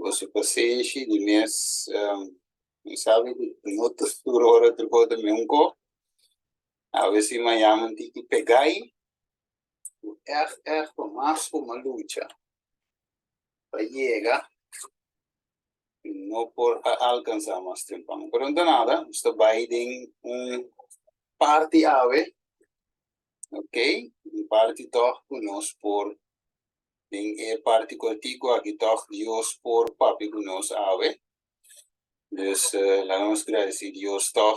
Boso pasenshi di mes mi sabi ku no ta tur ora tur kos ta meun ko. Awe si mañana un tiki pegai ku ègt ègt pa mas ku mi a lucha pa yega mi no por a alkansá mas temprano. Pero no ta nada, nos ta bai den un parti awe, ok, un parti tòg ku nos por Den e parti kortiku aki tòg Dios por papia ku nos awe. Dus laga nos gradisí Dios tòg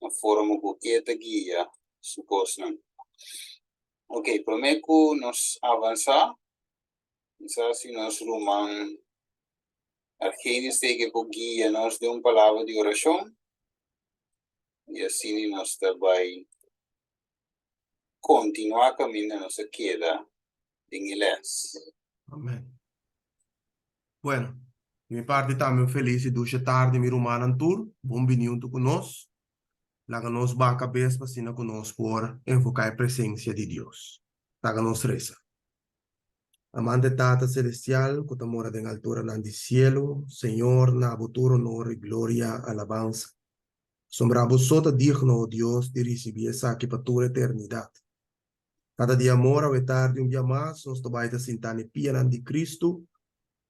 na forma ku E ta guia su kosnan. Ok, promé ku nos avansá, mi sa si nos ruman Argenis teke por guia nos den un palabra di orashon i asina nos ta bai kontinuá kaminda nos a keda den e lès. Amen. Bueno, di mi parti tambe un felis i dushe tardi mi rumannan tur, bon bini huntu ku nos. Laga nos baha kabes pa asina ku nos por enfoká e presensia di Dios. Laga nos resa. Amante Tata Selestial ku ta mora den alturanan di sielu, Señor, na bo tur honor i gloria, alabansa. Pasobra abo so ta digno, o Dios, di risibí esaki pa tur eternidat. Tata di amor, awe tardi un bia mas nos ta bai ta sintá n'e pianan di Cristo.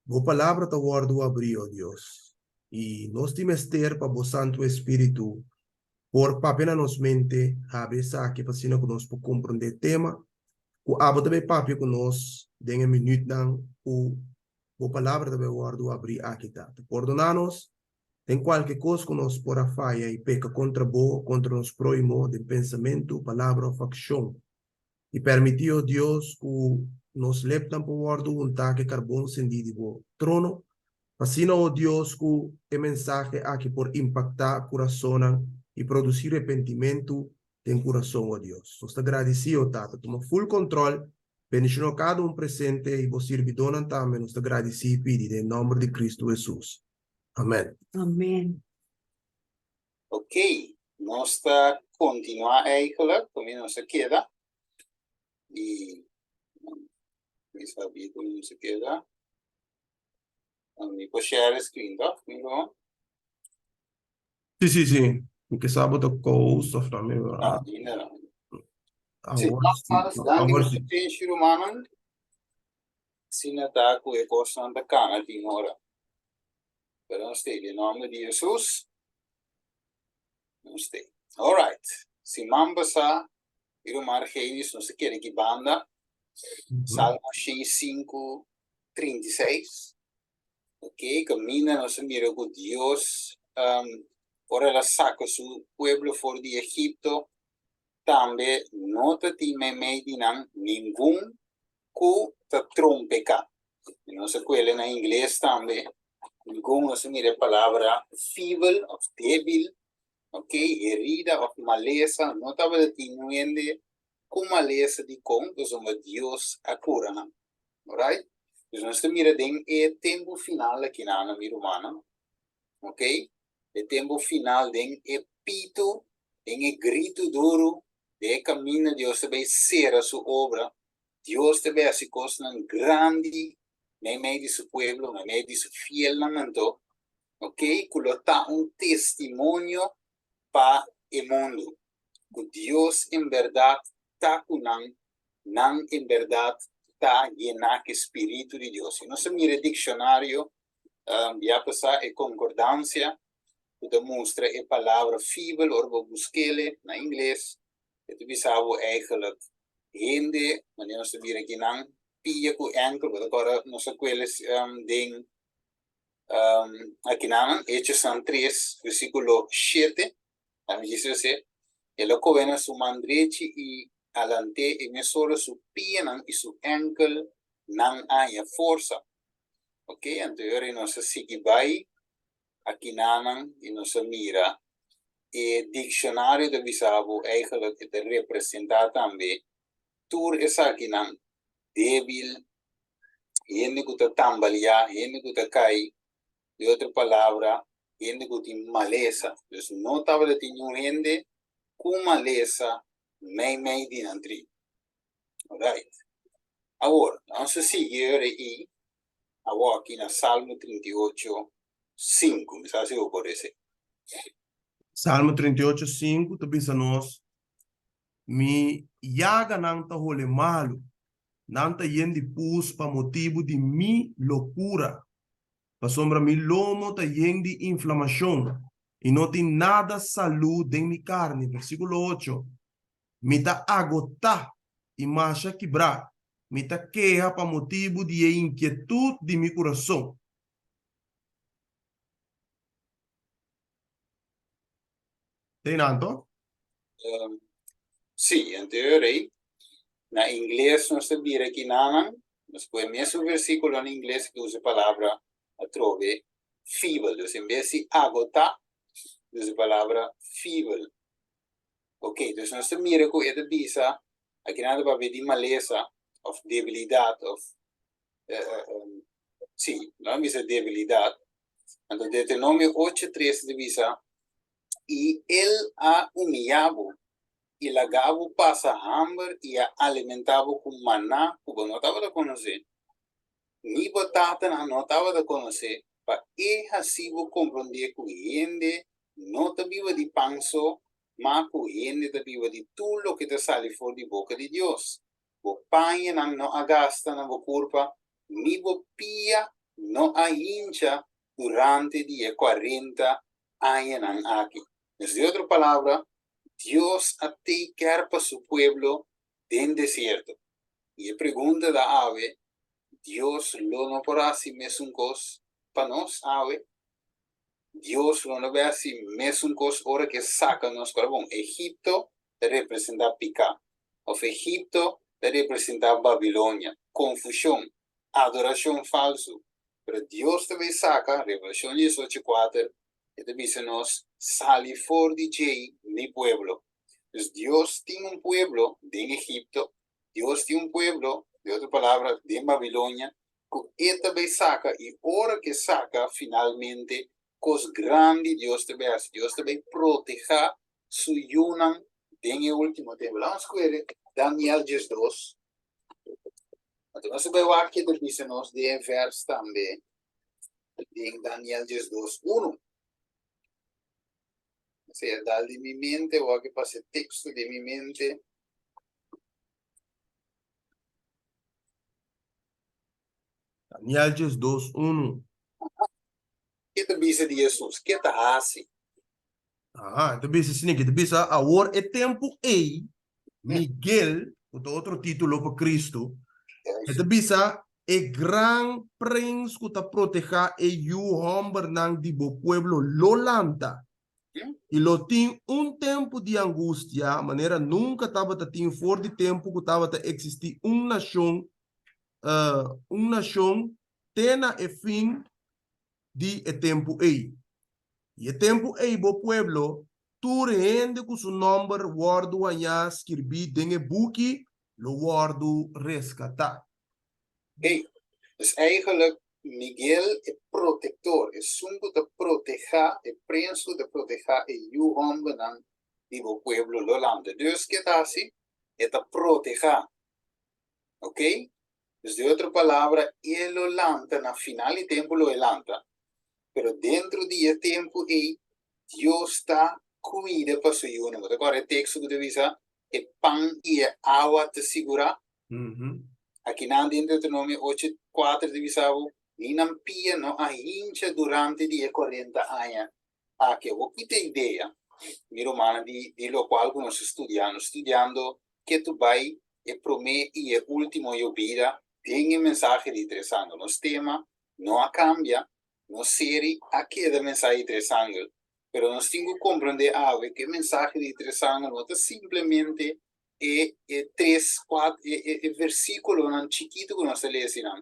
Bo Palabra ta wòrdu abrí, o Dios, i nos tin mester pa Bo Santu Espíritu por papia na nos mente, habri esaki pa asina ku nos por komprondé e tema ku abo ta bai papia ku nos den e minütnan ku Bo Palabra ta bai wòrdu abrí aki, Tata. Pordoná nos Den kualke kos ku nos por a faya i peka kontra Bo, kontra nos próhimo, den pensamentu, palabra òf akshon. I pèrmití, o Dios, ku nos lepnan por wòrdu huntá ku e karbon sendí di Bo trono, pa asina, o Dios, ku e mensahe aki por impaktá kurasonnan i produsí repentimentu den kurason, o Dios. Nos ta gradisí, o Tata. Tuma ful kòntròl, bendishoná kada un presente i Bo sirbidónan tambe. Nos ta gradisí i pidi den nòmber di Kristu Hesus. Amen. Amen. Ok, nos ta continua eigenlijk, con nos a keda. Y mi sabi con nos a keda. Mi por share screen, toch? Mi no? Sí, sí, sí. Mi ke sa bo ta co-host of no. Mi, Ah, ainda no. Sí, awor sí, nogmaals, danki awor pa sí. atentie, rumannan. Asina ta ku e kosnan ta kana tin ora. Pero nos stay den nomber di Jesus. Nos stay. Alright. Siman pasá, mi ruman Argenis nos a keda aki banda. Salmo 105, 36. Ok, kaminda nos a mira ku Dios, um, ora el a saka su pueblo for di Egipto, tambe no ta tin meimei di nan ningun ku ta trompeká. I nos a kuele na ingles tambe, ningun nos a mira e palabra feeble òf débil, ok, herida òf malesa, no tabata tin un hende ku malesa dikon pasobra Dios a kura nan. Alright? Dus nos ta mira den e tempu final akinan, mi rumannan, ok, e tempu final den e pitu, den e gritu duru, den e kaminda Dios ta bai sera su obra, Dios ta bai hasi kosnan grandi meimei di su pueblo, meimei di su fielnan anto, ok, ku lo ta un testimonio pa e mundu, ku Dios en bèrdat ta ku nan, nan en bèrdat ta yená ku e spiritu di Dios. Si nos a mira e dikshonario ya pasá e konkordansia ku ta mustra e palabra feeble ora bo busk'el na ingles, e ta bisa bo eigenlijk hende, manera nos ta bira akinan, pia ku enkel, bo ta kòrda nos a kuel den akinanan, Hechosnan tres, versíkulo shete, a mi djis esei, El a kohe na su man drechi i a lant'é e mesora su pianan i su enkel nan a haña forsa. Ok, anto e ora nos a sigui bai akinanan i nos a mira e dikshonario ta bisa bo eigenlijk e ta representá tambe tur esakinan, débil, hende ku ta tambaleá, hende ku ta kai, di otro palabra, hende ku tin malesa. Dus no tabata tin niun hende ku malesa meimei di nan tri. Alright. Awor, nos a sigui e ora ei. Awor aki na Salmo 38, 5. Mi sa si bo por esei. Salmo 38, 5 ta bisa nos, Mi yaganan ta hole malu, nan ta yen di pus pa motibu di mi lokura, pasobra mi lomo ta yen di inflamashon i no tin nada salú den mi karni. Versíkulo 8, Mi ta agotá i masha kibrá, mi ta keha pa motibu di e inkietut di mi kurason. Te anto? Sí, anterior ei. Na ingles nos ta bira kinanan, nos pone mesun versíkulo na ingles ku usa e palabra atrobe feeble. Dus en bes di agotá, usa e palabra feeble. Ok, dus nos ta mira ku e ta bisa, akinan ta papia di malesa òf debilidat òf sí, nos a bisa debilidat. Anto Deuteronomio ocho tres ta bisa, I el a humiyá bo i lagá bo pasa hamber i a alimentá bo ku maná ku bo no tabata konosé, ni bo tatanan no tabata konosé, pa e hasi bo komprondé ku hende no ta biba di pan so, ma ku hende ta biba di tur loke ta sali for di boka di Dios. Bo pañanan no a gasta na bo kurpa, ni bo pia no a hincha durante di e kuarenta añanan aki. Dus di otro palabra, Dios a take care pa su pueblo den desierto. I e pregunta ta awe, Dios lo no por hasi mesun kos pa nos awe? Dios lo no bay hasi mesun kos ora ke saka nos kora? Bon, Egipto ta representa piká, òf Egipto ta representa Babilonia, konfushon, adorashon falsu. Pero Dios ta bay saka, Revelashon diesocho kuater, e ta bisa nos, Sali for di djei, mi pueblo. Dus Dios tin un pueblo den Egipto, Dios tin un pueblo, di otro palabra, den Babilonia, ku e ta bay saka, i ora ku e saka, finalmente, kos grandi Dios ta bay hasi. Dios ta bay protehá su yunan den e último tempu. Laga nos skuere Daniel 12. Anto nos ta bai wak ke ta bisa nos den e vers tambe den Daniel 12 unu. Esei a dal di mi mente, wak ke pasa e teksto den mi mente. Daniel 12 unu. Ke ta bisa di Hesus? Ke ta hasi? Aha, e ta bisa asina aki, e ta bisa, Awor e tempu ei, Miguel, ku ta otro título pa Kristu, e ta bisa, e gran prins ku ta protehá e yu hòmbernan di bo pueblo lo lanta, i lo tin un tempu di angustia manera nunka tabata tin for di tempu ku tabata eksistí un nashon, un nashon te na e fin di e tempu ei. I e tempu ei bo pueblo, tur hende ku su nòmber wòrdu hañá skirbí den e buki, lo wòrdu reskatá. Ei, dus eigenlijk Miguel e protektor, esun ku ta protehá, e prens ku ta protehá e yu hòmbernan di bo pueblo lo lanta. Dus ke ta hasi? E ta protehá. Ok? Dus di otro palabra, e lo lanta, na final di tempu lo e lanta. Pero dentro di e tempu ei, Dios ta kuida pa su yunan. Bo ta kòrda e teksto ku ta bisa e pan i e awa ta sigurá? Akinan den Deuteronomio ocho kuater ta bisa bo, Ni nan pia no a hincha durante di e kuarenta aña aki. Awor kita idea, mi rumannan, di di lokual ku nos ta studiando? Studiando ke tu bai e promé i e último yobida den e mensahe di Tres Angel. Nos tema no a kambia, nos seri a keda mensahe di Tres Angel, pero nos tin ku komprendé awe ku e mensahe di Tres Angel no ta simplemente e e tres, kuat, e e e versíkulonan chikitu ku nos ta lesa einan,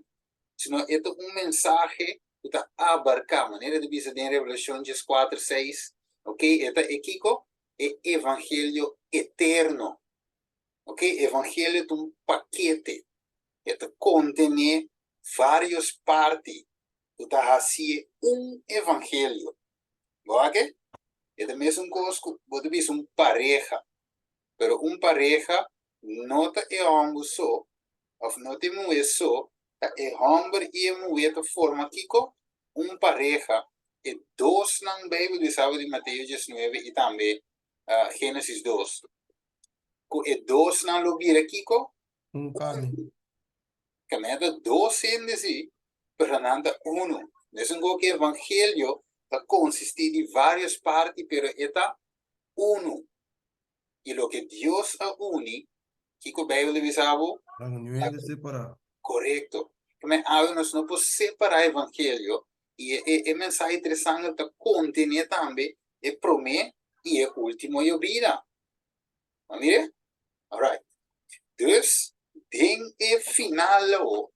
sino e ta un mensahe ku ta abarká, manera ta bisa den Revelashon 14, seis, oke, e ta e kiko? E evangelio eterno. Ok, evangelio ta un pakete, e ta kontené vários parti ku ta hasié un evangelio. Bo wak e? E ta mesun kos ku bo ta bisa un pareha, pero un pareha no ta e hòmber so òf no ta e muhé so. Ta e hòmber i e muhé ta forma kiko? Un pareha. E dosnan Beibel bisa bo di Mateo diesnuebe i tambe Génesis dos, ku e dosnan lo bira kiko? Un karni. Kaminda ta dos hende si, pero nan ta unu. Mesun ku e evangelio ta konsistí di vários parti, pero e ta unu. I loke Dios a uni, kiko Beibel ta bisa bo? Laga niun hende separá. Korekto. Promé awe nos no por separá evangelio i e e mensahe interesante ta kontené tambe e promé i e último yobida. A mira? Alright. Dus, den e final awo,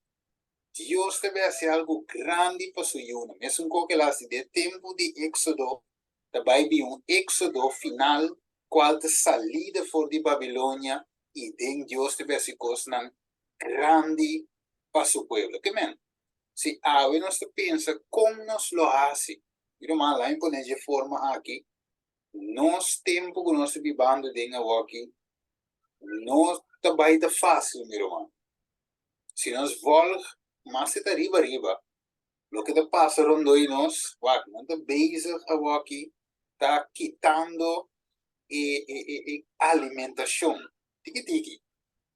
Dios ta bai hasi algu grandi pa su yunan. Mesun kos ku el a hasi den e tempu di Éksodo, ta bai bin un éksodo final kual ta salida for di Babilonia i den Dios ta bai hasi kosnan grandi pa su pueblo. Ke men? Si awe nos ta pensa kon nos lo hasi, mi ruman, laga mi pone dje forma aki, nos tempu ku nos ta bibando den awoki no ta bai ta fásil, mi ruman. Si nos vòlg mas e ta riba riba, Loke ta pasa rondó di nos, wak, nan ta bezig awoki ta kitando e e e e alimentashon tiki tiki.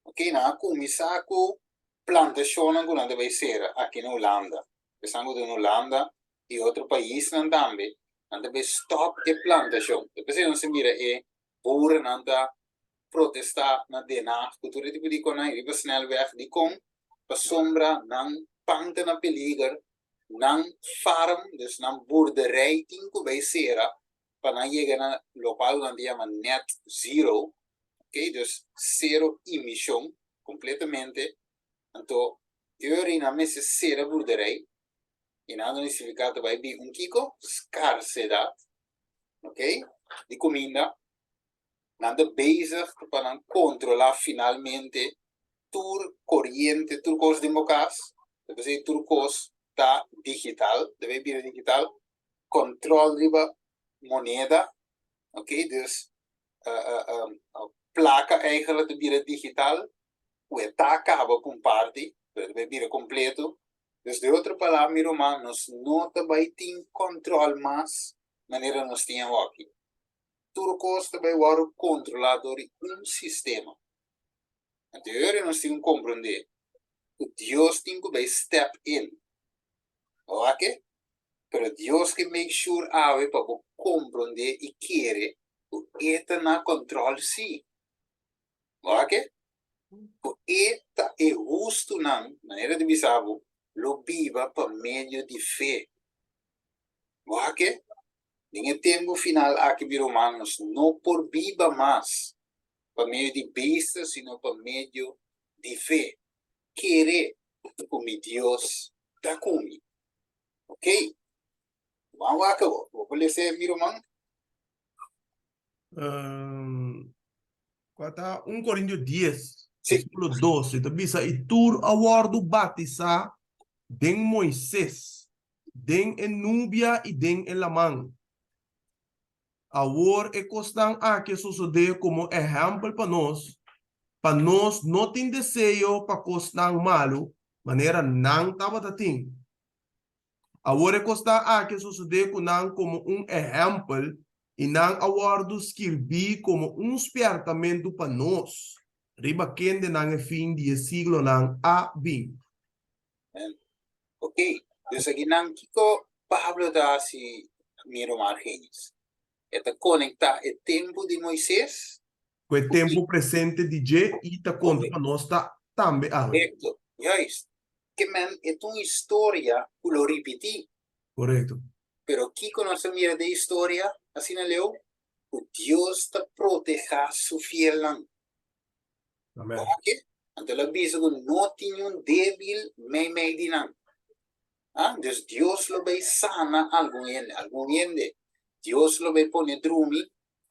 Ok, nan a kuminsá ku plantashonnan ku nan ta bai sera aki na Hulanda. Esnan ku ta na Hulanda i otro paisnan tambe, nan ta bai stòp e plantashon. Ta p'esei nos ta mira e boerennan ta protestá na Den Haag ku tur e tipo di konan riba snelweg. Dikon? Pasobra nan pan ta na peliger, nan farm, dus nan boerderij tin ku bai sera pa nan yega na lokual nan ta yama net zero, ok, dus sero emishon kompletamente. Anto e ora ei nan mester sera boerderij i nan a nifiká ta bai bin un kiko? Skarsedat, ok, di kuminda. Nan ta bezig pa nan kontrolá finalmente tur koriente, tur kos den bo kas, ta p'esei tur kos ta digital, debe bira digital, kòntròl riba moneda, ok, dus plaka eigentlik ta bira digital, ku e ta kaba ku un parti, pero ta bai bira kompleto. Dus den otro palabra mi ruman, nos no ta bai tin kòntròl mas manera nos tin awoki. Tur kos ta bai wòrdu kontrolá dor di un sistema. Anto e ora nos tin ku komprondé ku Dios tin ku bai step in. Bo wak e? Pero Dios ke make sure awe pa bo komprondé i kere ku e ta na kòntròl sí. Bo wak e? Ku e ta e hustunan, manera di bisa bo, lo biba pa medio di fe. Bo wak e? Den e tempu final aki mi ruman nos no por biba mas pa medio di bista sino pa medio di fe. Kere ku mi Dios ta ku mi. Ok. Ban wak awor. Bo por lesa mi ruman? Kua ta 1 Korintio 10, versíkulo 12, ta bisa, I tur a wòrdu batisá den Moises, den e nubia i den e laman. Awor e kosnan aki a sosodé komo ehèmpel pa nos, pa nos no tin deseo pa kosnan malu manera nan tabata tin. Awor e kosnan aki a sosodé ku nan komo un ehèmpel i nan a wòrdu skirbí komo un spièrtamentu pa nos, riba kendenan e fin di e siglonan a bin. Ok, dus akinan kiko Pablo ta hasi mi ruman Argenis? E ta konektá e tempu di Moises Ku e tempu presente di dje i ta konta pa nos ta tambe awe. Korekto, juist. Ke men e ta un historia ku lo ripití. Korekto. Pero kiko nos ta mira den historia asina leu? Ku Dios ta protehá su fielnan. Amen. Oke, anto el a bisa ku no tin niun débil meimei di nan. Ah, dus Dios lo bai sana algun hende, algun hende Dios lo bai pone drumi,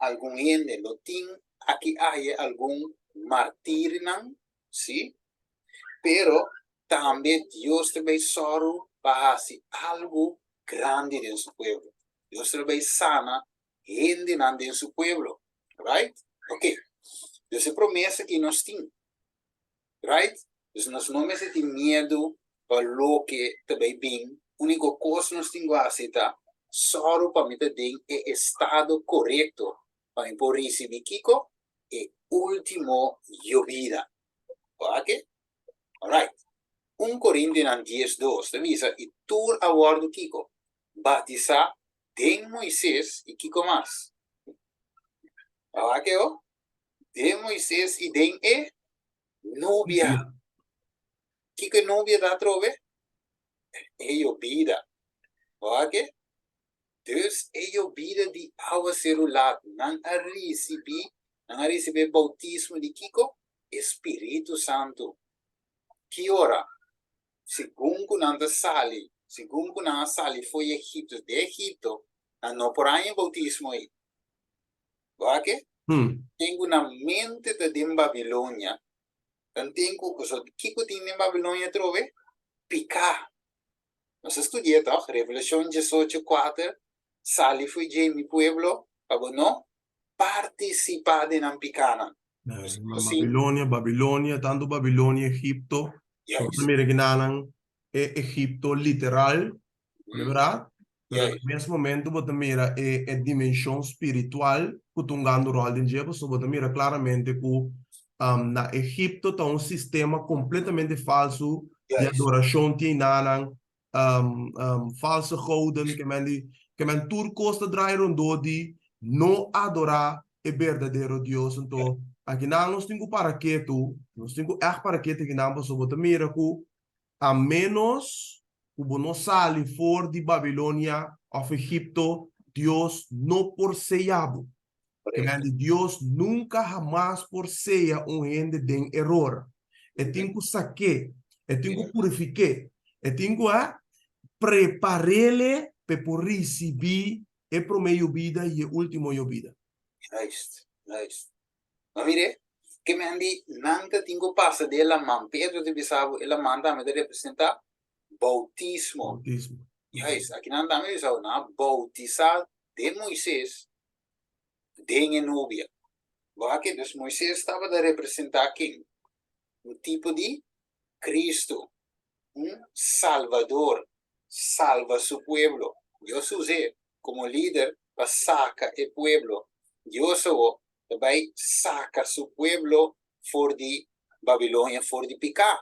algun hende lo tin aki aye algun martirnan, sí, pero tambe Dios ta bai sòru pa hasi algu grandi den su pueblo. Dios ta bai sana hendenan den su pueblo. Right? Ok. Dus e promesa ki nos tin. Right? Dus nos no mester tin miedu. pa loke ta bai bin, úniko kos nos tin ku hasi ta sòru pa mi ta den e estado korekto pa mi por risibí kiko? E último yobida. Wak? Alright. Un Korintionan 12 ta bisa, I tur a wòrdu kiko? Batisá den Moises i kiko mas? Wak o? Den Moises i den e nubia. Kiko e nubia ta atrobe? E yobida. Wak? Dus e yobida di awaseru lat nan a risibí, nan a risibí e boutismo di kiko? E Spiritu Santu. Ki ora? Segun ku nan ta sali, segun ku nan a sali fo'i Egipto, di Egipto, nan no por haña e boutismo ei. Wak? Ten ku nan mente ta den Babilonia, nan ten ku, pasobra kiko tin den Babilonia atrobe? Piká. Nos a studi'é tòg? Revelashon diesocho kuater, Sali fo'i dje, mi pueblo, pa bo no partisipá den nan pikánan. Babilonia, Babilonia, tantu Babilonia, Egipto. Nos ta mira kinanan e Egipto literal, no bèrdat? Pero na mes momento bo ta mira e e dimenshon spiritual ku ta hungando ròl den dje, pasobra bo ta mira klaramente ku na Egipto ta un sistema kompletamente falsu di adorashon tin einanan, false goden, ke men di, ke men tur kos ta draai rondó di no adorá e berdadero Dios. Anto akinan nos tin ku para ketu, nos tin ku ègt para ketu akinan pasobra bo ta mira ku A ménos ku bo no sali for di Babilonia òf Egipto, Dios no por seya bo. Kende Dios nunka hamas por seya un hende den eror. E tin ku sak'é, e tin ku purifik'é, e tin ku prepar'é p'e por risibí e promé yobida i e último yobida. Juist, juist. Ma mire, ke men di nan ta tin ku pasa den e laman. Pedro ta bisa bo e laman tambe ta representá boutismo. Boutismo. Juist, aki nan tambe bisa bo, nan a boutisá den Moises den e nubia. Bo aki, dus Moises tabata representá ken? Un tipo di Cristo, un Salvador, salva su pueblo. Dios us'é komo lider pa saka e pueblo. Dios awor ta bai saka su pueblo for di Babilonia, for di piká.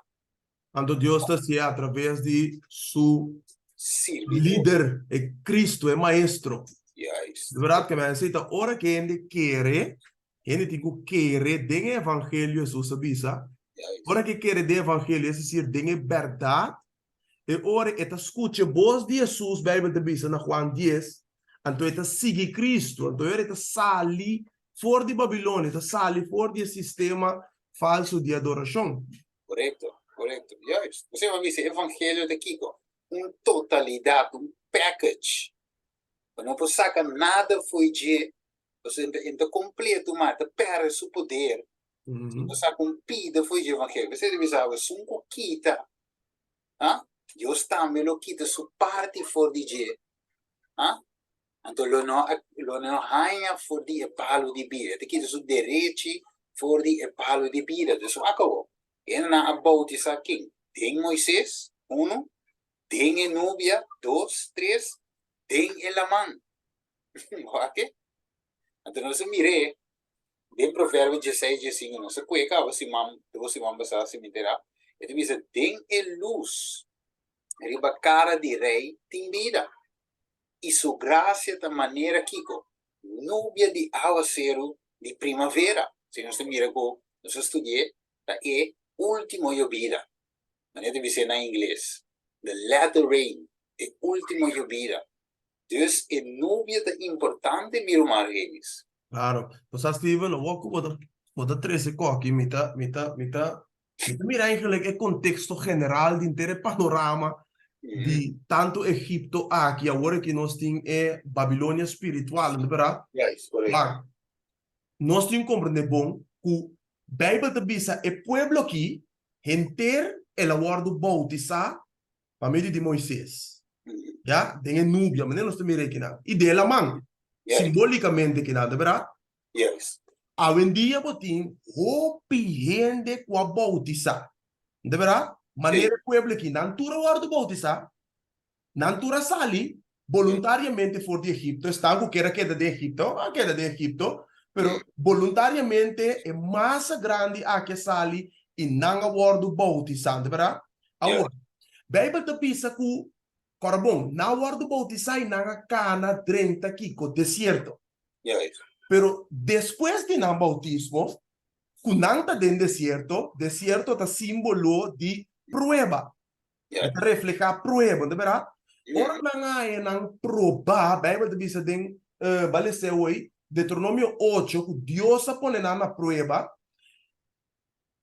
Anto Dios ta hasié atraves di su Sirbidor. lider, e Cristo, e Maestro. Juist. Di bèrdat ke mi a hasi ta ora ku hende kere, hende tin ku kere den e evangelio, Hesus a bisa, ora ku e kere den e evangelio, es desir, den e bèrdat, E ora e ta skucha e bos di Hesus, Beibel ta bisa na Juan dies, anto e ta sigui Kristu, anto e ora e ta sali for di Babilonia, e ta sali for di e sistema falsu di adorashon. Korekto, korekto. Juist. Bo siña bisa evangelio ta kiko? Un totalidat, un package. Bo no por saka nada fo'i dje, pasobra e ta kompleto, ma e ta pèrdè su poder. Si bo saka un pida fo'i dje evangelio, p'esei ta bisa bo, esun ku kita Ha? Dios tambe lo kita su parti for di dje. Ha? Anto lo no, lo no haña for di e palu di bida. E ta kita su derechi for di e palu di bida. Dus wak awor, hendenan a boutisá ken? Den Moises, unu, den e nubia, dos, tres, den e laman. Wak? Anto nos a mir'é den Proverbio dieseis diesinku, nos a kue kaba siman, dos siman pasá si mi enterá, e ta bisa, Den e lus riba kara di rei tin bida, i su grasia ta manera kiko? Nubia di awaseru di primavera. Si nos ta mira ku nos a studi'é, ta e último yobida. Manera ta bis'é na ingles, the latter rain, e último yobida. Dus e nubia ta importante mi ruman Renis. Claro. Bo sa Steven, awor ku bo ta bo ta trese koki mi ta mi ta mi ta mi ta mira eigenlijk e konteksto general di henter e panorama di tantu Egipto aki, awor aki nos tin e Babilonia spiritual, no ta berdad? Juist, korekto. Maar nos tin komprende bon ku Beibel ta bisa e pueblo aki henter el a wòrdu boutisá pa medio di Moises, ya, den e nubia, manera nos ta mira ekinan, i den e laman, simbolikamente ekinan, ta berdad? Awendia bo tin hopi hende ku a boutisá, ta berdad? Manera e pueblo aki, nan tur a wòrdu boutisá, nan tur a sali boluntariamente for di Egipto, esnan ku kier a keda den Egipto, a keda den Egipto, pero boluntariamente e masa grandi aki a sali i nan a wòrdu boutisá, no ta bèrdat? Awor, Beibel ta bisa ku, kòrda bon, nan a wòrdu boutisá i nan a kana drenta kiko? Desierto. Pero despues di nan boutismo, ku nan ta den desierto, desierto ta símbolo di prueba, e ta reflehá prueba, no ta bèrdat? Ora nan a haña nan probá, Beibel ta bisa den, bo a les'é hoy, Deuteronomio ocho, ku Dios a pone nan na prueba,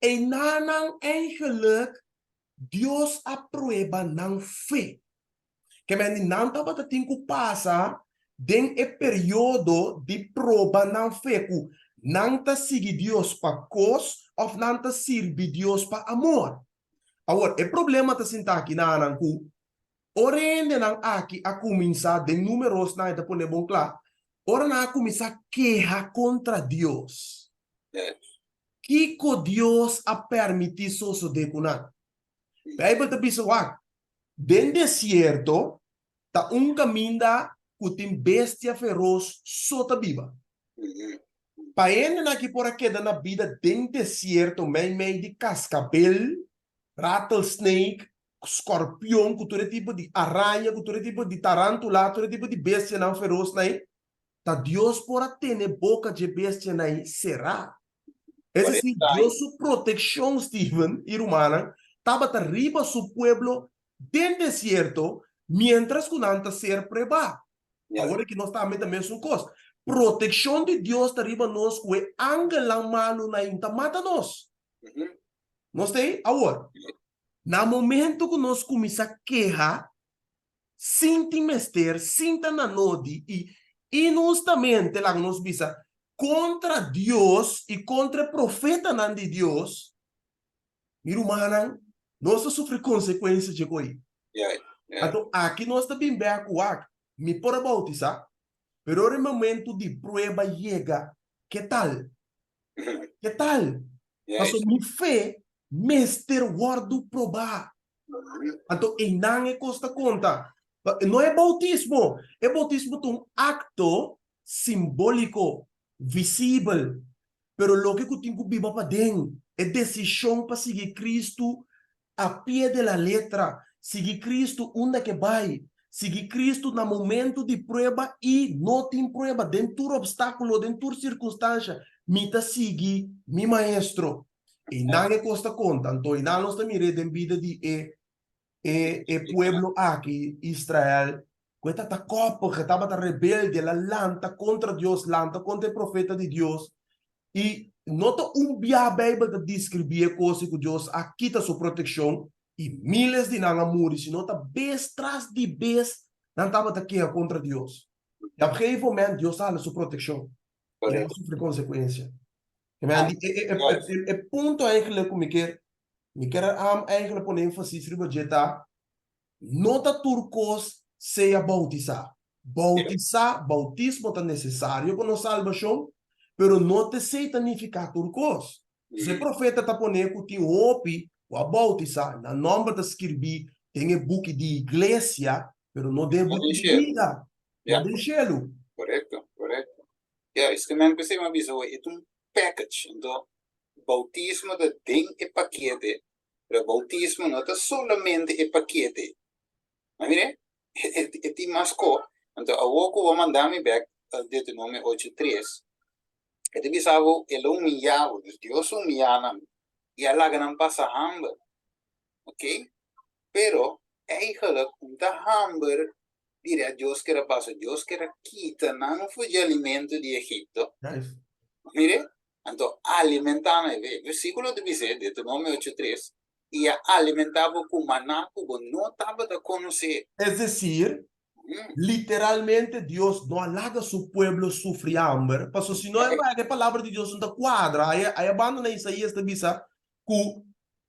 einanan eigenlijk Dios a prueba nan fe. Kementi nan tabata tin ku pasa den e periodo di proba nan fe ku nan ta sigui Dios pa kos òf nan ta sirbi Dios pa amor. Awor, e problema ta sinta aki na nan ku ora e hendenan aki a kuminsá, den Númerosnan e ta pone bon kla, ora nan a kuminsá keha kontra Dios, kiko Dios a permití sosodé ku nan? Beibel ta bisa, wak, Den desierto ta un kaminda ku tin bestia feros so ta biba. Pa hendenan ki por a keda na bida den desierto meimei di kaskabel, rattlesnake, skorpion ku tur e tipo di araña, ku tur e tipo di tarantula, tur e tipo di bestianan ferosnan ei, ta Dios por a tene boka dje bestianan ei será. Es decir, Dios su proteccion, Steven y rumannan, tabata riba su pueblo den desierto mientras cu nan ta ser prueba. Awor aki nos tambe ta mesun cos. Proteccion di Dios ta riba nos cu e angelnan malunan ta mata nos. Nos ta ei? Awor, na momento cu nos cuminsa keha, sin tin mester, sin ta na nodi i inhustamente, laga nos bisa, kontra Dios i kontra e profetanan di Dios, mi rumannan, nos ta sufri konsekuensia dje koi. Anto aki nos ta bin bek ku wak, mi por a boutisá, pero ora e momentu di prueba yega, ke tal? Ke tal? Pasobra mi fe mester wòrdu probá. Anto einan e kos ta konta. No e boutismo. E boutismo ta un akto simbóliko, visibel. Pero loke ku tin ku biba paden, e desishon pa sigui Kristu a pie de la letra, sigui Kristu unda ke bai, sigui Kristu na momentu di prueba i no tin prueba, den tur opstákulo, den tur sirkunstansha, mi ta sigui mi Maestro. Einan e kos ta konta. Anto einan nos ta mir'é den bida di e e e pueblo aki, Israel, ku e tabata kòpig, e tabata rebelde, el a lanta kontra Dios, lanta kontra e profeta di Dios. I no ta un bia Beibel ta deskribí e kos ku Dios a kita su protekshon i míles di nan a muri, sino ta bes tras di bes nan tabata keha kontra Dios. I op gegeven moment Dios a hala su protekshon i nan a sufri konsekuensia. E punto eigenlijk ku mi kier mi kier eigenlijk pone énfasis riba dje ta, no ta tur kos sea boutisá. Boutisá, boutismo ta nesesario pa nos salbashon, pero no ta esei ta nifiká tur kos. Si e profeta ta pone ku tin hopi ku a boutisá, nan nòmber ta skirbí den e buki di iglesia, pero no den e buki di bida, no den shelu. Korekto, korekto. Ya, esaki men p'esei mi a bisa hoy, e ta un package. Anto, boutismo ta den e pakete, pero boutismo no ta solamente e pakete. Ma mira, e tin mas ko. Anto, awor ku bo manda mi bek Deuteronomio ocho tres, e ta bisa bo, el a humiyá bo, dus Dios a humiyá nan i a laga nan pasa hamber. Ok? Pero, eigenlijk, un ta hamber direct Dios kier a pasa. Dios kier a kita nan for dje alimento di Egipto. Mire, anto alimentá nan. E versíkulo ta bis'é, Deuteronomio ocho tres, I a alimentá bo ku maná ku bo no tabata konosé. Es desir, literalmente Dios no a laga su pueblo sufri hamber, pasobra si no e palabra di Dios no ta kuadra. Aya banda na Isaías ta bisa ku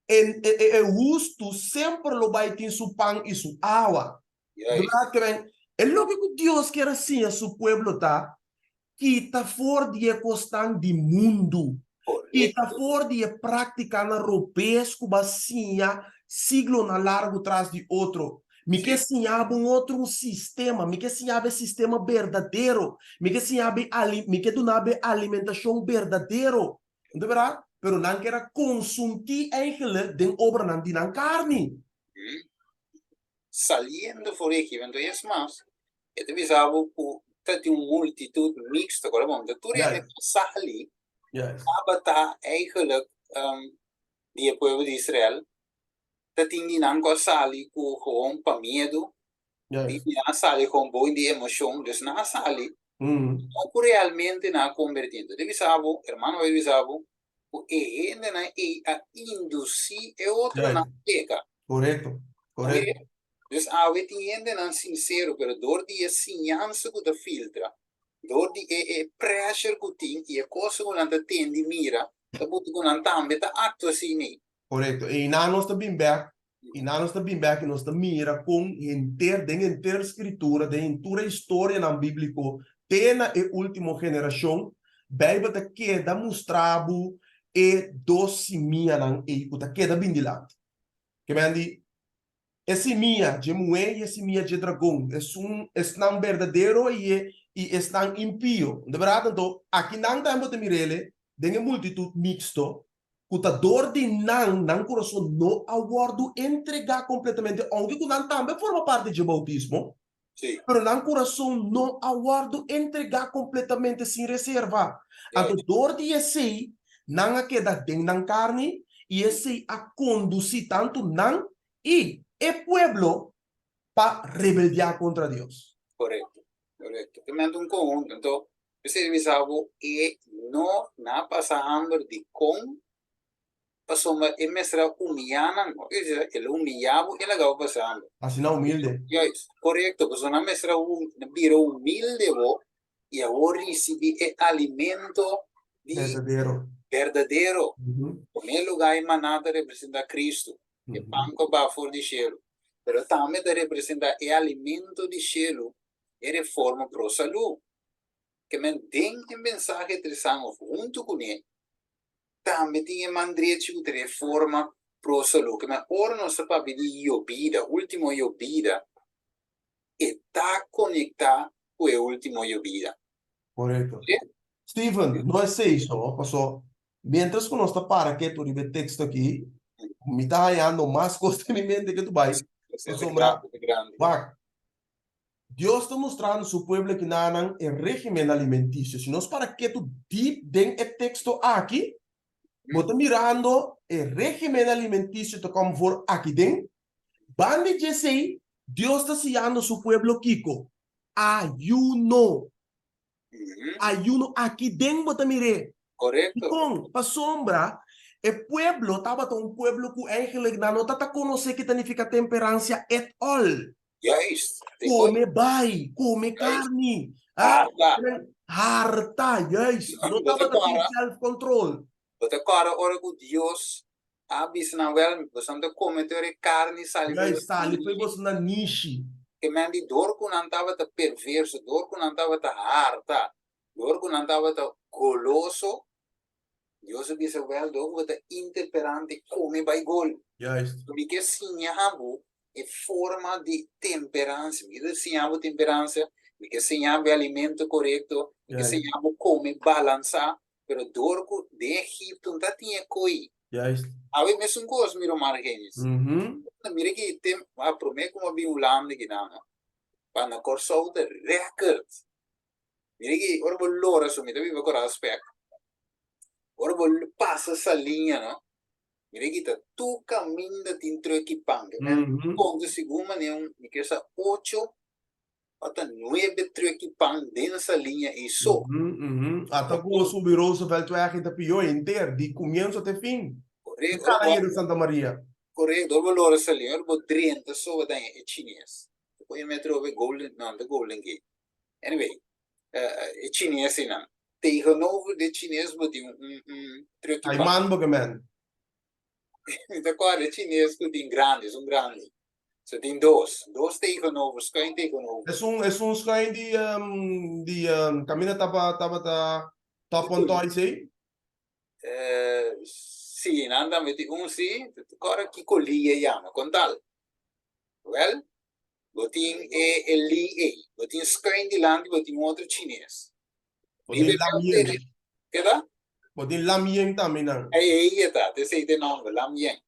e hustu semper lo bai tin su pan i su awa. E loke ku Dios kier a siña su pueblo ta, kita for di e kosnan di mundu, kita for di e práktikanan robes ku bo a siña. Siglonan largu tras di otro. Mi ke siña bo un otro un sistema, mi ke siña bo e sistema berdadero, mi ke siña bo e ali, mi ke duna bo e alimentashon berdadero. Bo ta mira? Pero nan ker a konsuntí eigenlijk den obranan di nan karni. Saliendo for di Egipto, anto es mas, e ta bisa bo ku ta tin un multitut mixto, kòrda bon, ta tur hende ku sali tabata eigenlijk di e pueblo di Israel, ta tin di nan ku a sali ku gewoon pa miedu, tin di nan a sali gewoon bou di emoshon, dus nan a sali, no ku realmente nan a kombertí. Enton ta bisa bo, hermano bai bisa bo, ku e hendenan ei a indusí e otronan peka. Korekto, korekto. Dus awe tin hendenan sinsero, pero dor di e siñansa ku ta filtra, dor di e e pressure ku tin i e kosa ku nan ta tende i mira, ta buta ku nan tambe ta aktua asina ei. Korekto. I nan nos ta bin bèk, i nan nos ta bin bèk i nos ta mira kon henter, den henter Skritura, den hintur e historianan bíbliko te na e último generashon, Beibel ta keda mustra bo e dos simianan ei ku ta keda bin dilanti. Ke men di, E simia dje muhé i e simia dje dragon, esun esnan berdadero i e i esnan impio. De bèrdat anto, akinan tambe bo ta mir'ele den e multitut miksto, ku ta dor di nan, nan kurason no a wòrdu entregá kompletamente, ounke ku nan tambe a forma parti dje boutismo, pero nan kurason no a wòrdu entregá kompletamente sin reserva. Anto dor di esei, nan a keda den nan karni, i esei a kondusí tantu nan i e pueblo pa rebeldiá kontra Dios. Korekto, korekto. Te menta un konhunto. Anto, mester bisa bo e no na pasa hamber dikon pasobra e mester a humiyá nan. El a humiyá bo, el a gaba pasa hamber. Asina humilde. Juist, korekto. Pasobra nan mester a bira humilde bo i awor risibí e alimento di Berdadero. berdadero. Promé lugá e maná ta representá Kristu, e pan ku a baha for di shelu. Pero tambe ta representá e alimento di shelu, e reforma pro salú. Ke men den e mensahe trisan òf huntu kuné, Tambe tin e man drechi ku ta reforma pro salú. Ke men ora nos ta papia di yobida, último yobida, e ta konektá ku e último yobida. Korekto. Steven, no esei so, paso miéntras ku nos ta para ketu riba e teksto aki, mi ta hañando mas kos den mi mente ke tu bai. Pasobra, wak, Dios ta mustrando su pueblo kinanan e régimen alimentisio. Si nos para ketu diep den e teksto aki, bo ta mirando e régimen alimentisio ta kom for aki den. Banda di esei, Dios ta siñando su pueblo kiko? Ayuno. Ayuno aki den bo ta mir'é. Korekto. Dikon? Pasobra e pueblo tabata un pueblo ku eigenlijk nan no ta ta konosé ki ta nifiká temperansia et al. Juist. Kome bai, kome karni. Harta. Harta, juist. No tabata tin self-control. Bo ta kòrda ora ku Dios a bisa nan, wèl, boso ta kome tur e karni sali fo'i boso Sali fo'i boso nanishi. Ke men di dor ku nan tabata perverso, dor ku nan tabata harta, dor ku nan tabata goloso, Dios a bisa, Wèl, dor ku bo ta intemperante, kome bai gol. Juist. Mi ke siña bo e forma di temperansia. Mi ke siña bo temperansia, mi ke siña bo e alimento korekto, mi ke siña bo kome balansá, pero dor ku den Egipto no ta tin e koi. Juist. Awe mesun kos, mi ruman Argenis. Mira ki tem, a promé ku mi a bin Hulanda kinan, pa na Kòrsou ta rèkert. Mira ki ora bo lora su, mi ta biba Koral Spek. Ora bo pasa Saliña, no? Mira ki ta tur kaminda tin truck pan. Mm -hmm. Konta segun manera un, mi kere sa ocho ota nuebe truck pan den Saliña ei so. Mm -hmm, mm -hmm. Ata ku subi Rooseveltweg i ta pió henter, di kumienso te fin. Korekto. Kada yega Santa Maria. Korekto, ora bo lora Saliña, ora bo drenta so bo ta haña e chines. Bo e metro Golden, no, ta Golden Gate. Anyway, e chines einan. Tegenover de chines bo tin un un truck Ai man bo ke men. Mi ta kòrda e chines ku tin grandi, esun grandi. So tin dos, dos tegenover, skuin tegenover. Esun esun skuin di di kaminda taba tabata Top on Toys ei? Eh. Sí, nan tambe tin un sí, kòrda kiko Lee e yama, kon tal? Wèl, bo tin e e Lee ei, bo tin skuin dilanti, bo tin un otro chines. Bo tin Lam Yen. Keda? Bo tin Lam Yen tambe nan. Ei, ei e ta, esei ta e nòmber, Lam Yen.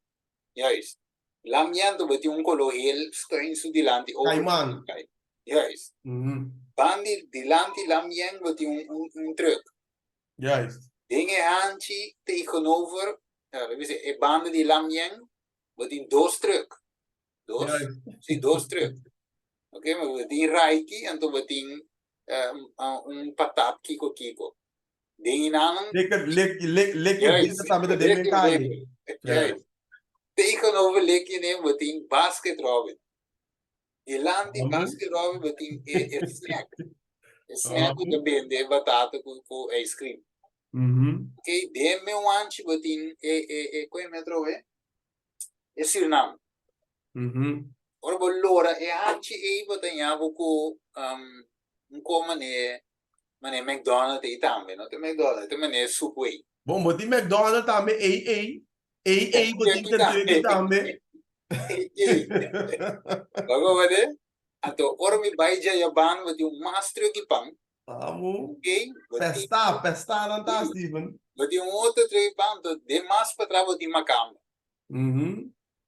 Juist. Lam Yen bo tin un koló hel skuin su dilanti over. Kaiman. Juist. Bandi dilanti Lam Yen bo tin un un truck. Juist. Den e hanchi tegenover, laat me zeggen, e banda di Lam Yen, bo tin dos truck. Dos, sí, dos truck. Ok, maar bo tin Raiki anto bo tin un patat kiko kiko. Den inanan. Lekker, lek, lek, lekker Juist, tambe ta den lekker kalle. Juist. Tegenover Lekkie ne bo tin Basket Robin. Dilanti Baskin Robin bo tin e e snack. E snack ku ta bende e batata ku ku ice cream. Ok, den me wanchi bo tin e e e ku e metro e? E Surinam. Ora bo lora e hanchi ei bo ta ña bo ku un ko mane mane McDonald ei tambe, no ta McDonald, ta mane Subway. Bon, bo tin McDonald tambe ei ei. Ei, ei, bo tin Kentucky tambe. Bago ba de? Anto, ora mi bai Jayaban, bo tin un mas truck di pan. Amo. Okay. Pesta, pesta nan ta, Steven. Bo tin un otro truck di pan, anto de mas patra bo tin Makamba.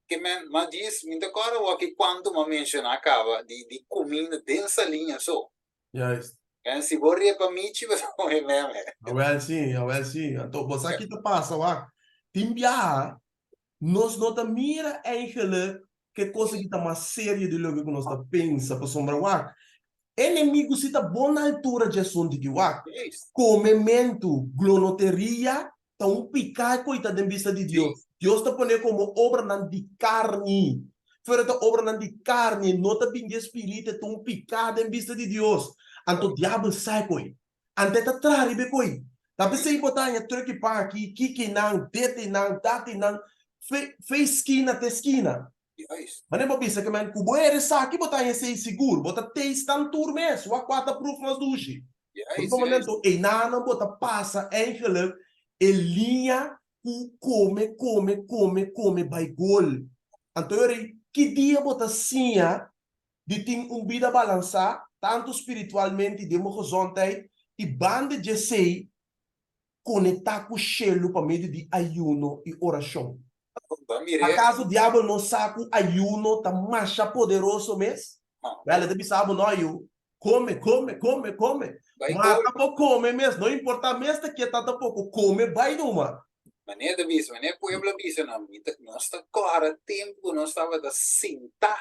Ke men, ma djis, mi ta kòrda wak kuantu m'a menshoná kaba di di kuminda den Saliña so. Juist. En si bo repa michi bo ta come meme. Awel si, awel si. Anto bo sa ki ta pasa wak? Tin biaha nos no ta mira eigenlijk ke cosa ki ta mas serio di loke ku nos ta pensa pasobra wak enemigo si ta bon na altura dje asuntu ki wak. Komementu, glonoteria ta un piká ku ta den bista di Dios. Dios ta pone komo obranan di karni. Fuera ta obranan di karni, no ta bin di e spiritu, e ta un piká den bista di Dios. Anto diabel sa e koi. Anto e ta traha riba e koi. Ta p'esei bo ta haña truki pan aki, kiki nan, dete nan, dati nan, fe fe skina te skina. Manera bo bisa ke men ku bo era esaki bo ta haña esei sigur, bo ta taste nan tur mes, wak kua ta pruf mas dushi. Riba momento einanan bo ta pasa eigenlijk e liña ku kome, kome, kome, kome bai gol. Anto yori ki dia bo ta siña di tin un bida balansá tantu spiritualmente i den bo gezondheid i banda djesei konektá ku shelu pa medio di ayuno i orashon. Akaso diabel no sa ku ayuno ta masha poderoso mes? Wèl, e ta bisa bo, No, yu, kome, kome, kome, kome. Mata bo kome mes, no importá mes ta ke ta tampoko, kome bai numa. Manera ta bisa, manera e pueblo a bisa, nos ta kòrda tempu ku nos tabata sintá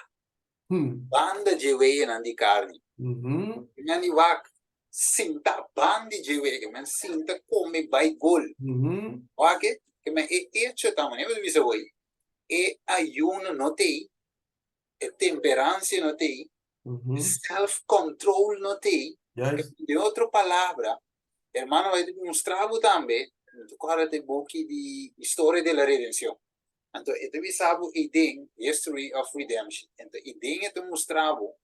Banda dje weyenan di karni. Nan di wak sinta bandi dje weye, ke men sinta kome bai gol. Wak e, ke men e echo ta manera bo ta bisa hoy, e ayuno no t'ei, e temperansia no t'ei, e self control no t'ei. Den otro palabra, hermano bai mustra bo tambe, mi ta kòrda ta e buki di Historia de la Redención. Anto e ta bisa bo eiden, History of Redemption, anto eiden e ta mustra bo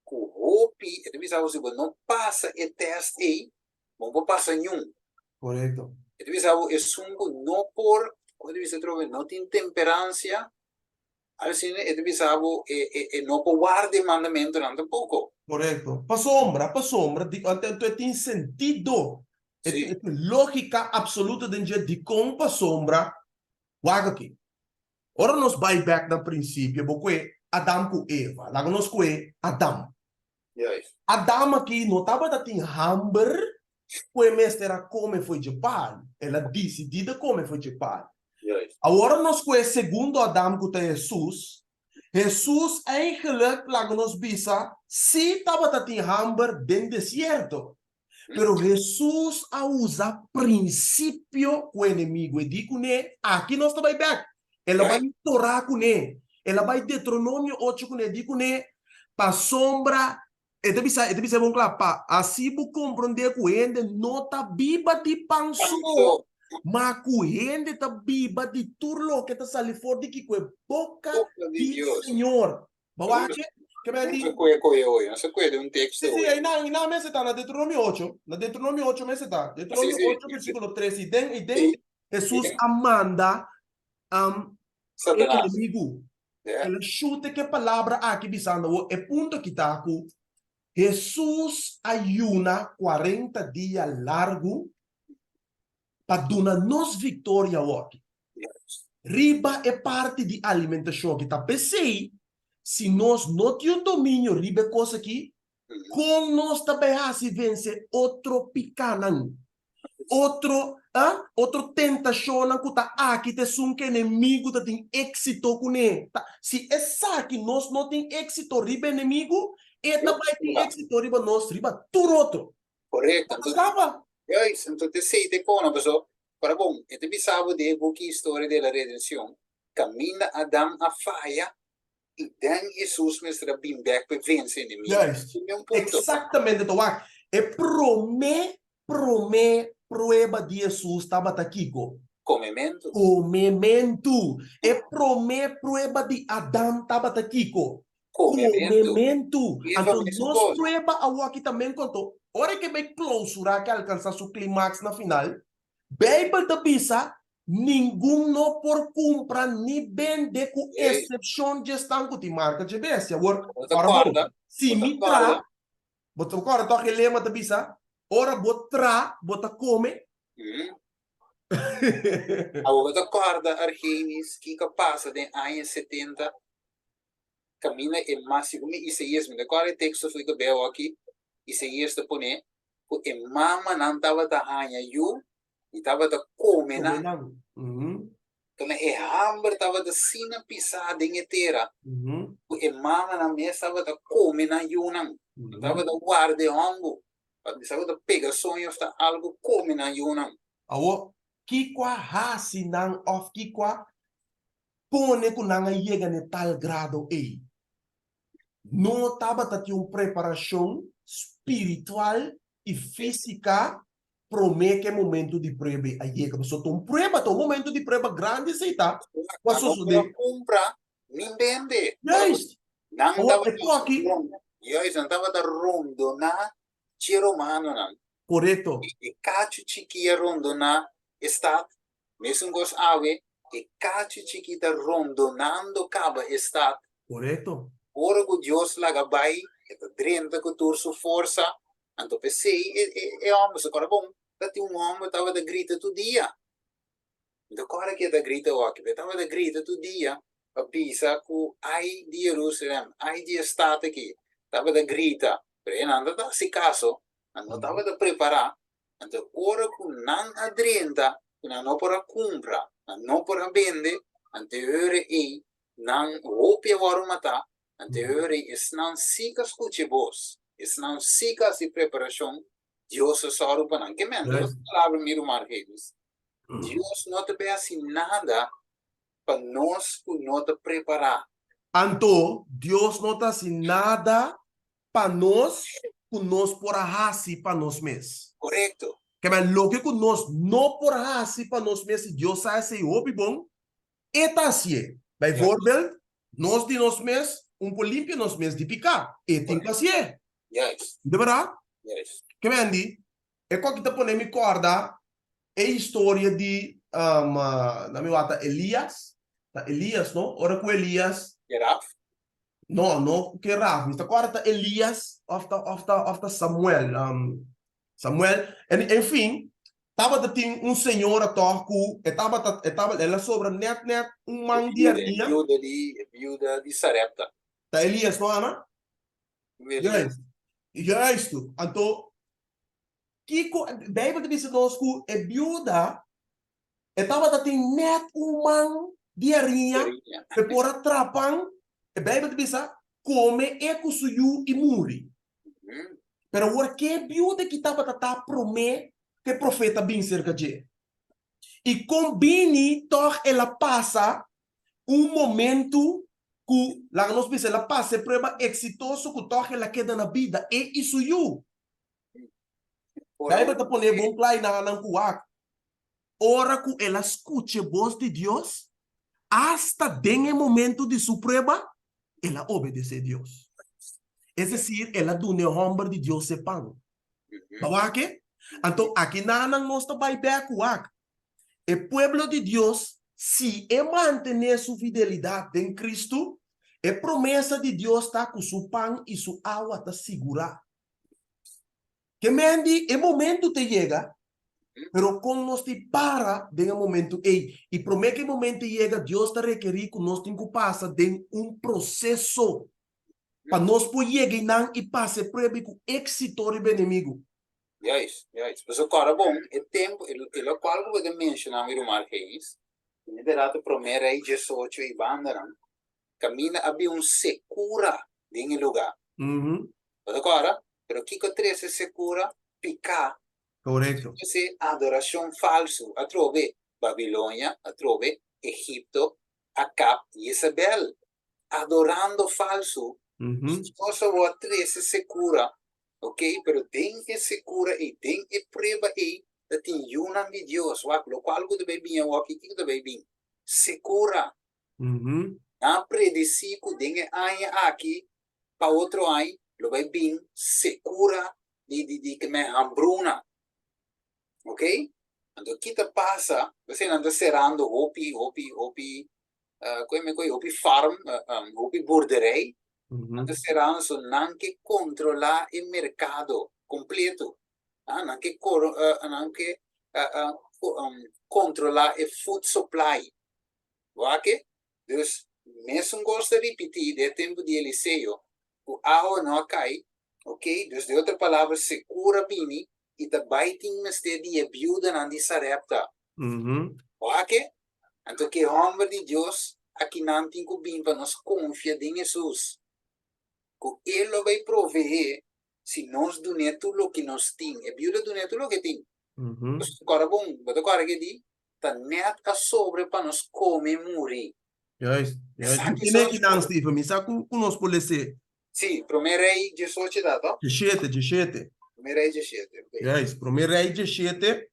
ku hopi, e ta bisa bo si bo no pasa e test ei, bo no por pasa niun. Korekto. E ta bisa bo esun ku no por, kon e ta bisa atrobe, no tin temperansia, asina e ta bisa bo e e e no por warda e mandamentunan tampoko. Korekto. Pasobra, pasobra, di anto anto e tin sentido, e tin e tin lógika apsoluto den dje dikon pasobra Wak aki. Ora nos bai bek na prinsipio, bo kue Adam ku Eva. Laga nos kue Adam. Adam aki no tabata tin hamber ku e mester a kome fo'i dje palu. El a disidí di kome fo'i dje palu. Awor nos kue segundo Adam ku ta Hesus. Hesus eigenlijk, laga nos bisa, sí tabata tin hamber den desierto. Pero Hesus a usa prinsipio ku enemigu. E di kuné, Aki nos ta bai bèk. El a bai Torá kuné. El a bai Deuteronomio ocho kuné. E di kuné, Pasobra, e ta bisa, e ta bisa bon kla, pa asi bo komprondé ku hende no ta biba di pan so, ma ku hende ta biba di tur loke ta sali for di kiko e boka di Señor. Bo wak ke? Ke men di? No se kue koe hoy, no se kue di un teksto Sí, sí, einan, einan mester ta na Deuteronomio ocho. Na Deuteronomio ocho mester ta. Deuteronomio ocho versíkulo tres. I den, i den Hesus a manda. E enemigu. El a shute ku e palabra aki bisando awor e punto aki ta ku Hesus a yuna kuarenta dia largu pa duna nos viktoria awor aki riba e parti di alimentashon aki. Ta p'esei si nos no tin un dominio riba e kos aki, kon nos ta bai hasi vense otro pikanan? Otro, ah, otro tentashonnan ku ta aki ta esun ku enemigu ta tin éksito kuné. Ta, si esaki nos no tin éksito riba enemigu, e ta bai tin éksito riba nos, riba tur otro. Korekto. Bo ta skapa. Juist, anto ta esei ta e kona, paso, para bon, e ta bisa bo den e buki Historia de la Redención, kaminda Adam a faya, I den Hesus mester a bin bek pa e vense enemigu. Juist. Tin un punto. Exactamente, ta wak. E prome, prome prueba di Hesus tabata kiko? Komementu. Komementu. E prome prueba di Adam tabata kiko? Komementu. Komementu. Eva Anto mesun nos kos. prueba awoki ta men konto ora ke bai klousura ke alkansa su klimaks na final, Beibel ta bisa Ningun no por kumpra ni bende ku esepshon dje esnan ku tin marka dje bestia. Awor, ora bo, si mi tra, bo ta kòrda tòg e lema ta bisa, ora bo tra, bo ta kome? Awor bo ta kòrda, Argenis, kiko a pasa den aña setenta? Kaminda e mas, segun mi Isaías, mi ta kòrda e teksto fo'i ku beo aki, Isaías ta pone ku e mamanan tabata haña yu i tabata kome nan. Tuma e hamber tabata asina pisá den e tera ku e mamanan mes tabata kome nan yunan. Nan tabata warda e hòmbu pa bisa ku ta pega soño òf ta algu kome nan yunan. Awor, kiko a hasi nan òf kiko a pone ku nan a yega na e tal grado ei? No tabata tin un preparashon spiritual i físika promé ku e momentu di prueba a yega. Pasobra ta un prueba, ta un momentu di prueba grandi esei ta ku a Nan no por sosodé. a kumpra ni bende. Juist! Nan Awor, tabata e koki. Juist, nan tabata rondoná dje romanonan. Korekto. E kachu chikí a rondoná e stat. Mesun kos awe, e kachu chikí ta rondonando kaba e stat. Korekto. Ora ku Dios laga bai, e ta drenta ku tur su forsa. Anto p'esei e e e hòmber su kòrda bon, ta tin un hòmber tabata grita tur dia. Mi ta kòrda ke e ta grita awor, e tabata grita tur dia pa bisa ku ai di Jerusalèm, ai di e stat aki. Tabata grita, pero e nan ta hasi kaso, nan no tabata prepará. Anto ora ku nan a drenta, ku nan no por a kumpra, nan no por a bende, anto e ora ei nan hopi a wòrdu matá, anto e ora ei esnan sí ka skucha e bos, esnan sí ka hasi preparashon, Dios a sòru pa nan. Ke men, Dios palabra mi ruman James, Dios no ta bai hasi nada pa nos ku no ta prepará. Anto Dios no ta hasi nada pa nos ku nos por a hasi pa nos mes. Korekto. Ke men loke ku nos no por hasi pa nos mes i Dios sa esei hopi bon, E ta hasié. Bijvoorbeeld, nos di nos mes un por limpia nos mes di piká. E tin ku hasié. De bèrdat? Ke men di, e koki ta pone mi kòrda e historia di, na mi wak ta Elias, ta Elias no? Ora ku Elias. Ke raf? No, no ke raf. Mi ta kòrda ta Elias òf ta òf ta òf ta Samuel. Samuel, en fin, tabata tin un señora tòg ku e tabata e tabata el a sobra nèt nèt un man di harina. E biuda di e biuda di Sarepta. Ta Elias no, Ana? Elias. Juist. Anto kiko Beibel ta bisa nos ku e biuda e tabata tin nèt un man di hariña pa e por a trapan, e Beibel ta bisa, kome e ku su yu i muri. Pero awor ke biuda ki tabata ta promé ku e profeta bin serka dje? I kon bini tòg el a pasa un momentu ku, laga nos bisa, el a pasa e prueba eksitoso ku tòg el a keda na bida, e i su yu? Beibel ta pone bon kla i nan nan ku wak. Ora ku el a skucha e bos di Dios, asta den e momentu di su prueba, el a obedesé Dios. Es desir, el a duna e hòmber di Dios e pan. Bo wak e? Anto aki nan nos ta bai bèk wak. E pueblo di Dios Si e mantené su fidelidat den Kristu, e promesa di Dios ta ku su pan i su awa ta sigurá. Ke men di e momentu ta yega, pero kon nos tin para den e momentu ei? I promé ku e momentu yega, Dios ta rekerí ku nos tin ku pasa den un proseso pa nos por yega einan i pasa e prueba ei ku éksito riba enemigu. Juist, juist. Pasobra kòrda bon, e tempu, e e lokual ku bo ta menshoná mi ruman Hayes, inderdat e promé rei diesocho i bandanan, kaminda a bin un sekura den e lugá. Bo ta kòrda? Pero kiko a trese sekura? Piká. Korekto. Trese adorashon falsu. Atrobe Babilonia, atrobe Egipto, Akab, Jezabel. Adorando falsu. Dios awor a trese sekura, ok, pero den e sekura ei, den e prueba ei, ta tin yunan di Dios. Wak, lokual ku ta bai bin awor aki, kiko ta bai bin? Sekura. Nan a predesí ku den e aña aki pa otro aña lo bai bin sekura di di di keme hambruna. Ok? Anto ki ta pasa? P'esei nan ta serando hopi hopi hopi koe koe hopi farm, hopi boerderij. Nan ta serando so nan ke kontrolá e merkado kompleto. Nan ke nan ke kontrolá e food supply. Wak? Dus mesun kos ta ripití den e tempu di Eliseo, ku awa no a kai, ok, dus den otro palabra sekura bini i ta bai tin mester di e biudanan di Sarepta. Wak? Anto ki hòmber di Dios akinan tin ku bin pa nos konfia den Hesus, ku E lo bai proveé si nos dun'é tur loke nos tin. E biuda dun'é tur loke e tin. Kòrda bon, bo ta kòrda ke di? Ta net a sobre pa nos come i muri. Juist, juist. Mi tene aki nan, Steven, mi sa ku nos por les'é. Sí, Promé Rei diesocho ta, to? Dieshete, dieshete. Promé Rei dieshete, ok. Juist, Promé Rei dieshete.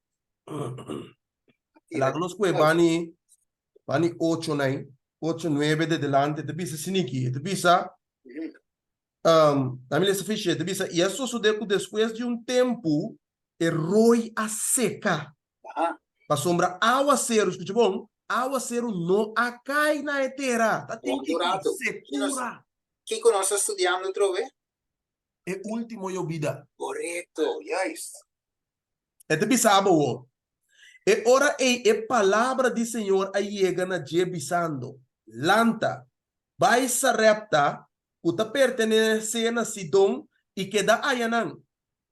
Laga nos kue bani, bani ocho nai, ocho nuebe de delante, ta bisa siniki, e ta bisa, um, dami lesa fishi, e ta bisa, i a sosodé ku despues di un tempu e roi a seka. Pasobra awaseru, skucha bon, awaseru no a kai na e tera. Ta tin kiko? Sekura. Kiko nos ta studiando atrobe? E ultimo yobida. Korekto, juist. E ta bisa bo awor, E ora ei e palabra di Señor a yega na dje bisando, Lanta, bai Sarepta, ku ta pertenesé na Sidon, i keda ayanan.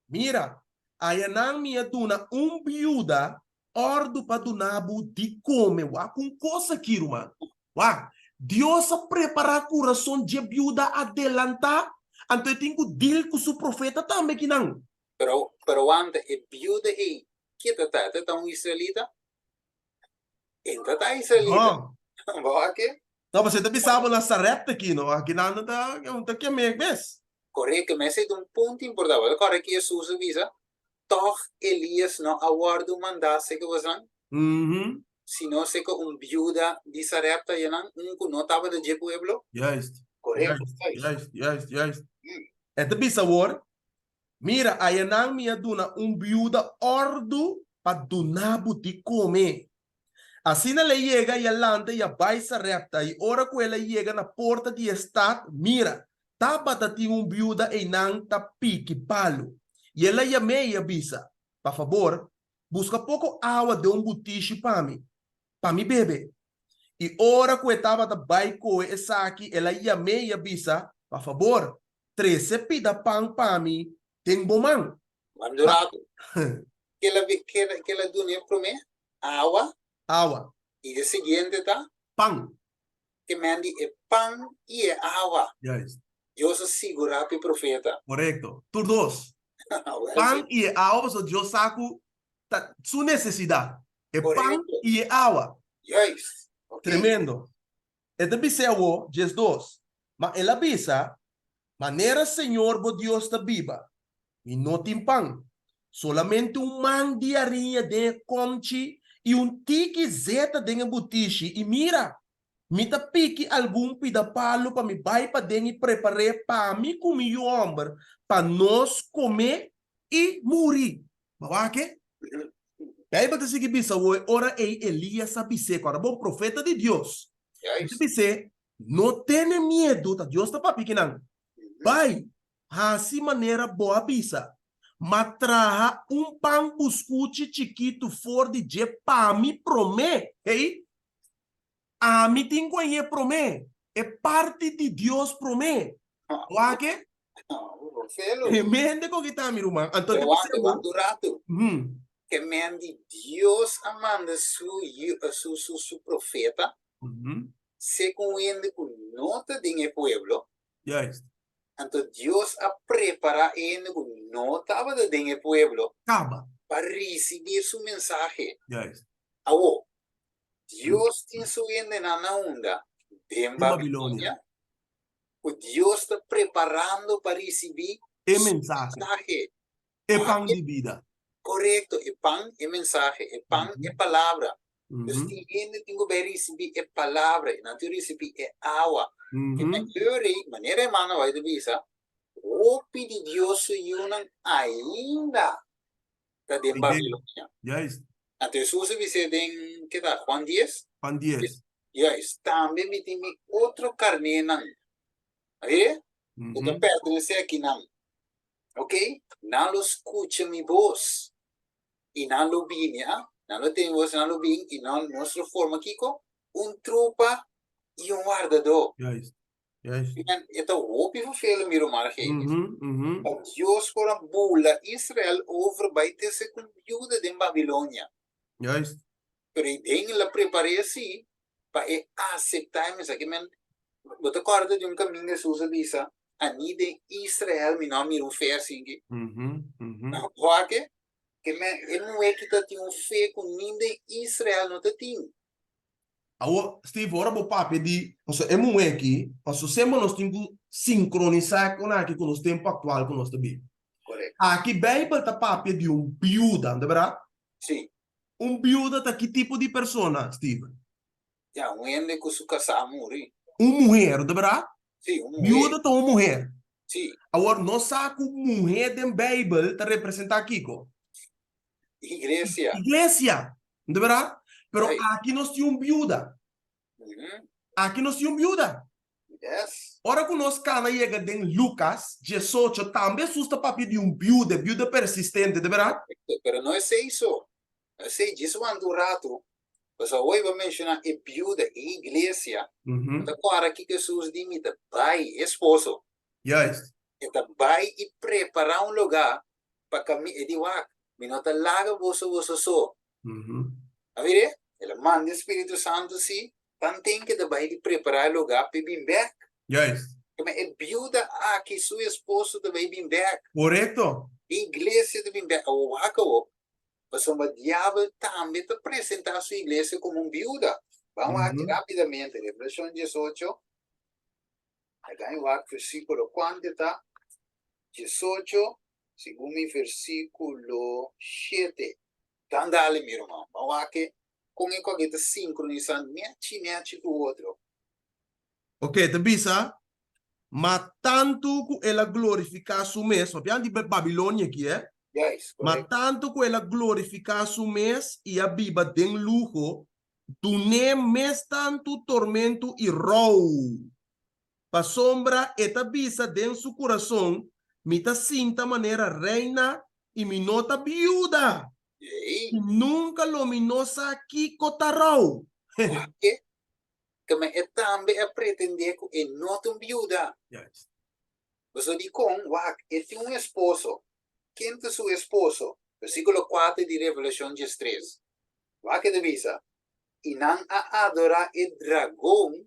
Mira, ayanan mi a duna un biuda òrdu pa duna bo di kome. Wak un kos aki, ruman. Wak, Dios a prepará kurason dje biuda adelantá, anto e tin ku dil ku su profeta tambe kinan. Pero, pero wanta, e biuda ei, ke ta ta? E ta ta un israelita? E no ta ta israelita. No. Bo wak ke? No, pasobra e ta bisa bo na Sarepta aki, no? Aki nan no ta, no ta kem'é mes. Korekto, ma esei ta un punto importante. Bo ta kòrda ki Hesus a bisa? Tòg Elias no a wòrdu mandá seka bosan, sino seka un biuda di Sarepta ayanan, un ku no tabata dje pueblo? Juist. Korekto, Juist, juist, juist, juist. E ta bisa awor, Mira, ayanan mi a duna un biuda òrdu pa duna bo di kome. Asina el a yega i a lanta i a bai Sarepta, i ora ku el a yega na porta di e stat, mira, tabata tin un biuda einan ta piki palu. I el a yam'é i a bisa, Pa fabor, buska poko awa den un butishi pa mi, pa mi bebe. I ora ku e tabata bai kohe esaki, el a yam'é i a bisa, Pa fabor, trese pida pan pa mi den bo man. Wak un ratu. Kel a dun'é promé? Awa. Awa. I e siguiente ta? Pan. Ke men di e pan i e awa. Juist. Dios a sigurá pa e profeta. Korekto. Tur dos. Pan i e awa pasobra Dios sa ku ta su nesesidat. E pan i e awa. Juist. Tremendo. E ta bis'é awor, 12, Ma el a bisa, Manera Señor bo Dios ta biba, mi no tin pan, solamente un man di hariña den e komchi i un tiki zeta den e butishi, i mira, mi ta piki algun pida palu pa mi bai paden i prepar'é pa mi ku mi yu hòmber, pa nos kom'é i muri. Bo wak e? Bijbel ta sigui bisa awor, ora ei Elias a bis'é, ku ora bo un profeta di Dios, e ta bis'é, No tene miedu, ta Dios ta papia kinan, bai, hasi manera bo a bisa, ma traha un pan buskuchi chikitu for di dje pa mi promé. Hey! Ami tin ku hañ'é promé, e parti di Dios promé. Wak e? Tremendo ku kita mi ruman. Anto te wak wak un ratu. Ke men di Dios a manda su su su su profeta se ku un hende ku no ta den e pueblo. Juist. Anto Dios a prepara e hende ku no tabata den e pueblo. Kaba. Pa risibí su mensahe. Juist. Awo, Dios tin su hendenan na unda? Den Babilonia. Ku Dios ta preparando pa risibí e mensahe. E pan di bida. Korekto, e pan, e mensahe, e pan, e palabra. Dus tin hende tin ku bai risibí e palabra, i nan tin risibí e awa. E na kleur ei, manera e mano bai ta bisa, hopi di Dios su yunan ainda ta den Babilonia. Juist. Anto Hesus a bis'é den, ke ta, Juan dies? Juan dies. Juist. Tambe mi tin mi otro karnénan. A mira? Ku ta pertenesé akinan. Ok? Nan lo skucha mi bos i nan lo bini, a? Nan lo tende mi bos i nan lo bin i nan, nos lo forma kiko? Un trupa i un wardadó. Juist. Juist. Men, e ta hopi vervelend, mi ruman Argenis. Pa Dios por a bula Israel over bai tese ku biuda den Babilonia. Juist. Pero i den el a prepar'é sí pa e aseptá e mensahe. Men, bo ta kòrda di un kaminda Hesus a bisa, Ani den Israel mi no a mira un fe asinki. Wak ke men, e muhé ki ta tin un fe ku ni den Israel no ta tin. Awor, Steve, ora bo papia di, pasobra e muhé aki, pasobra semper nos tin ku sinkronisá kon aki ku nos tempu aktual ku nos ta biba. Korekto. Aki Beibel ta papia di un biuda, no ta bèrdat? Sí. Un biuda ta ki tipo di persona, Steven? Ya, un hende ku su kasá a muri. Un muher, no ta bèrdat? Sí, un muher. Biuda ta un muher. Sí. Awor, nos sa ku muhé den Beibel ta representá kiko? Iglesia. Iglesia, no ta berdad? Pero aki nos tin un biuda. Aki nos tin un biuda. Yes. Ora ku nos kana yega den Lukas diesocho, tambe Hesus ta papia di un biuda, e biuda persistente, ta berdad? Pero no esei so. No esei, djis wanta un ratu, pasobra awor bo a menshoná e biuda, e iglesia. Bo ta kòrda kiko Hesus di, Mi ta bai, e esposo. Juist. E ta bai i prepará un lugá pa kami e di wak, mi no ta laga boso boso so. A mir'é? El a manda e Spiritu Santu si, tanten ke ta bai di prepará e lugá p'e bin bèk. Juist. Keme e biuda aki su esposo ta bai bin bèk. Korekto. E iglesia ta bin bèk. Awor wak awor, pasobra diabel tambe ta presentá su iglesia komo un biuda. Ban wak rápidamente, Revelashon diesocho. Laga mi wak versíkulo kuantu ta? Diesocho, segun mi versíkulo shete. Dan dale mi ruman, ban wak kon e kòke ta sinkronisá nèchi nèchi ku otro. Oke, ta bisa, Ma tantu ku el a glorifiká su mes, papia di Babilonia aki, eh? Juist, Ma korekto. tantu ku el a glorifiká su mes i a biba den luho, Dun'é mes tantu tormentu i rou. Pasobra e ta bisa den su kurason, Mi ta sinta manera reina i mi no ta biuda, i nunka lo mi no sa kiko ta rou. Wak-e, keme e tambe a pretendé ku e no ta un biuda. Pasobra dikon? Wak, e tin un esposo. Ken ta su esposo? Versíkulo kuater di Revelashon diestres. Wak e ta bisa, I nan a adorá e dragon,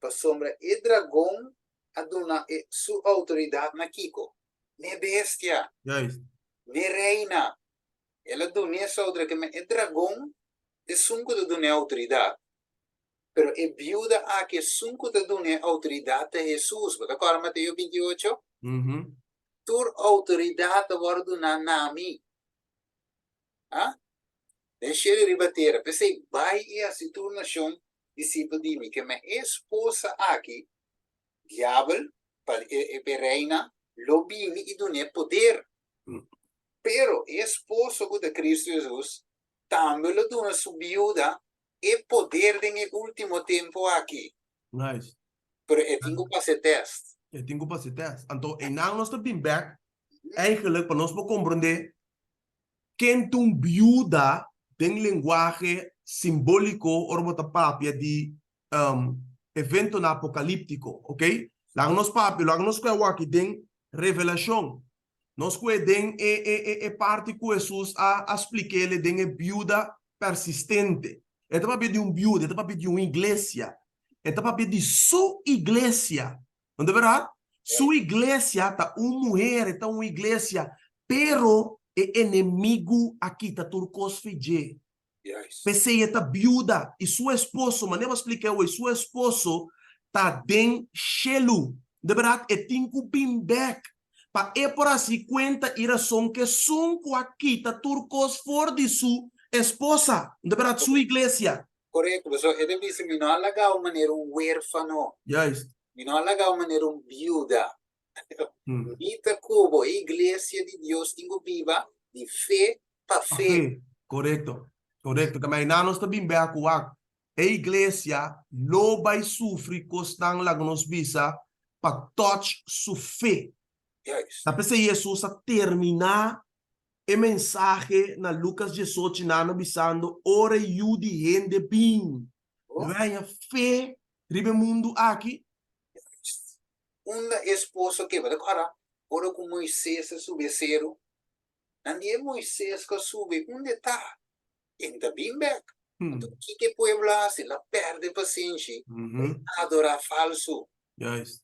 pasobra e dragon a duna e su outoridat na kiko? N'e bestia, n'e reina. El a dun'é su outoridat, keme e dragon ta esun ku ta dun'é outoridat. Pero e biuda aki esun ku ta dun'é outoridat ta Hesus. Bo ta kòrda Mateo bintiocho? Tur outoridat ta wòrdu duná na mi. Ha? Den shelu riba tera. P'esei, bai i hasi tur nashon disipel di mi. Keme e esposa aki, Diabel, pa e e reina, lo bini i dun'é poder. Pero e esposo ku ta Kristu Hesus. Tambe lo duna su biuda e poder den e ultimo tempu aki. Nice. Pero e tin ku pasa e test. E tin ku pasa e test. Anto einan nos ta bin bek eigenlijk pa nos por komprendé ken ta un biuda den lenguahe simbóliko ora bo ta papia di eventonan apokalíptiko, ok? Laga nos papia, laga nos kue awor aki den Revelashon. Nos kue den e e e e parti ku Hesus a a splik'é den e biuda persistente. E ta papia di un biuda, e ta papia di un iglesia. E ta papia di su iglesia. No ta bèrdat? Su iglesia ta un muher, e ta un iglesia, pero e enemigu a kita tur kos fi dje. P'esei e ta biuda i su esposo, manera bo a splika awor, su esposo ta den shelu. De bèrdat e tin ku bin bèk pa e por hasi kuenta i rason ku esun ku a kita tur kos for di su esposa, de bèrdat su iglesia. Korekto, pasobra e ta bisa, Mi no a laga bo manera un wérfano. Juist. Mi no a laga bo manera un biuda. Mi ta ku bo. E iglesia di Dios tin ku biba di fe pa Pa fe. fe. Korekto. Korekto. Kamba einan nos ta bin bek ku wak. E iglesia lo bai sufri kosnan laga nos bisa pa touch su fe. Juist. Ta p'esei Hesus a terminá e mensahe na Lukas diesocho nano bisando, Ora e Yu di hende bin, lo e haña fe riba e mundu aki? Juist. Unda e esposo ke? Bo ta kòrda ora ku Moises a subi e seru? Nan di e Moises ku a subi, unda e ta? E no ta bin bèk. Anto kiko e pueblo a hasi? El a pèrdè pasenshi pa e adorá falsu. Juist.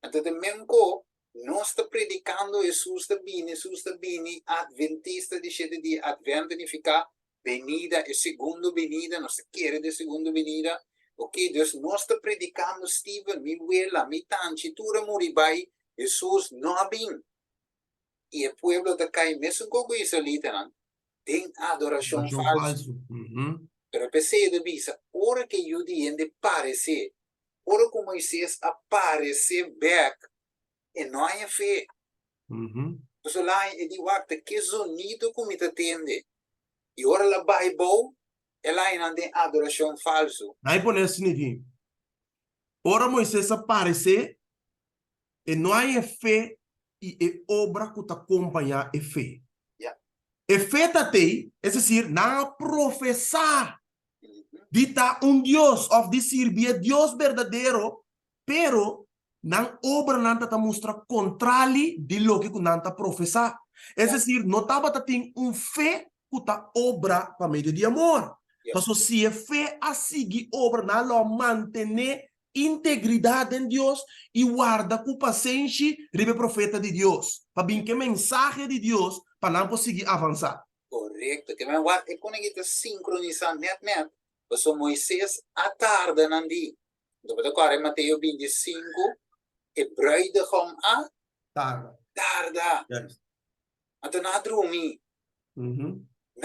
Anto ta men ku nos ta predikando Hesus ta bini, Hesus ta bini, Adventista di shete dia, Advent ta nifiká benida, e segundo benida, nos ta kere den e segundo benida. Ok, dus nos ta predikando Steven, mi wela, mi tanchi, tur a muri bai, Hesus no a bin. I e pueblo ta kai mesun kon ku israelitanan den adorashon falsu. Pero p'esei e ta bisa, ora ku e Yu di hende paresé, ora ku Moises a paresé bèk, e no haña fe. Pasobra el a haña, e di, Wak, ta ke zonido ku mi ta tende? I ora el a bai bou, el a haña nan den adorashon falsu. Nan e pone asina aki, Ora Moises a paresé, E no hay e fe i e obra ku ta kompañá e fe. E fe ta tei, es desir, nan a profesá di ta un dios òf di sirbi e Dios berdadero, pero nan obranan ta ta mustra kontrali di loke ku nan ta profesá. Es desir, no tabata tin un fe ku ta obra pa medio di amor. Pasobra si e fe a sigui obra, nan lo a mantené integridat den Dios i warda ku pasenshi riba e profeta di Dios, pa bin ku e mensahe di Dios pa nan por sigui avansá. Korekto. Ke men wak e kone ki ta sinkronisá nèt nèt, pasobra Moises a tarda nan di. Anto bo ta kòrda e Mateo 25, e bruidegom a Tarda. tarda. Juist. Anto nan a drumi. Nan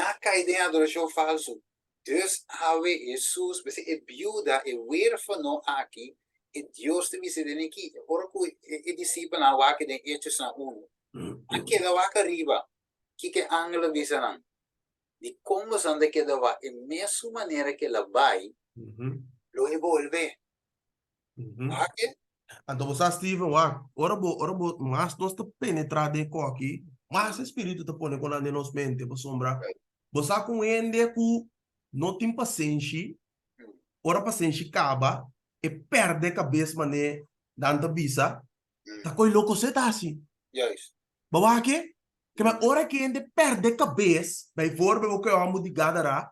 a kai den adorashon falsu. Dus awe Hesus, p'esei e biuda, e wérfano aki, e Dios ta bisa den aki, ora ku e disipelnan a wak den Hechosnan unu, a keda wak ariba. Kiko e angel a bisa nan? Dikon boso ta keda wak? E mesun manera ku el a bai, lo e bolbe. Wak e? Anto bo sa Steven wak, ora bo ora bo mas nos ta penetra den e koki, mas e spiritu ta pone konan den nos mente pasobra bo sa ku un hende ku no tin pasenshi, ora pasenshi kaba e perde kabes mane nan ta bisa, ta koe loko se ta hasi. Bo wak e? Kema ora ku e hende perde kabes, bijvoorbeeld bo koe hòmber di Gadara,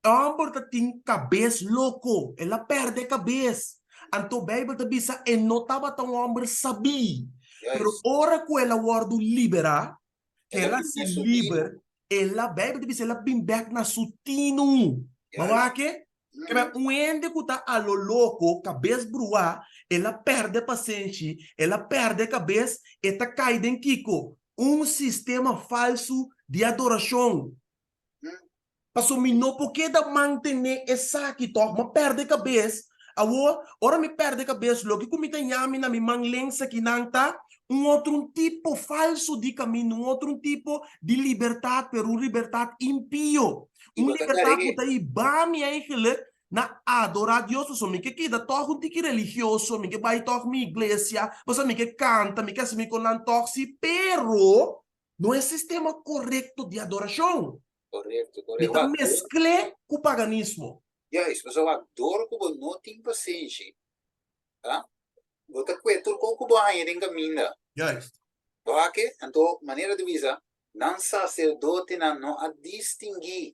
E hòmber ta tin kabes loko, el a pèrdè kabes. Anto Beibel ta bisa e no tabata un hòmber sabí. Pero ora ku el a wòrdu liberá, el a ser liber, el a, Beibel ta bisa el a bin bèk na su tinu. Bo wak e? Kebè un hende ku ta a lo loko, kabes bruá, el a pèrdè pasenshi, el a pèrdè kabes, e ta kai den kiko? Un sistema falsu di adorashon. Paso mi no por keda mantené esaki tòg, m'a pèrdè kabes. Awor, ora mi pèrdè kabes, loke ku mi ta yami na mi man lensa kinan ta. Un otro un tipo falso di kaminda, un otro un tipo di libertat, pero un libertat impio. I Un bo ta libertat ku kar'é. ta hiba mi eigenlijk na adorá Dios, pasobra mi ke keda tòg un tiki religioso, mi ke bai tòg mi iglesia, pasobra mi ke kanta, mi ke hasi mi konan tòg si, pero no e sistema korekto di adorashon. Korekto, Mi korekto. ta Wak, meskl'é ku paganismo. Juist, pasobra wak, dor ku bo no tin pasenshi, ah, bo ta kue tur kon ku bo haña den kaminda. Juist. Bo wak e? Anto, manera di bisa, nan saserdotenan no a distinguí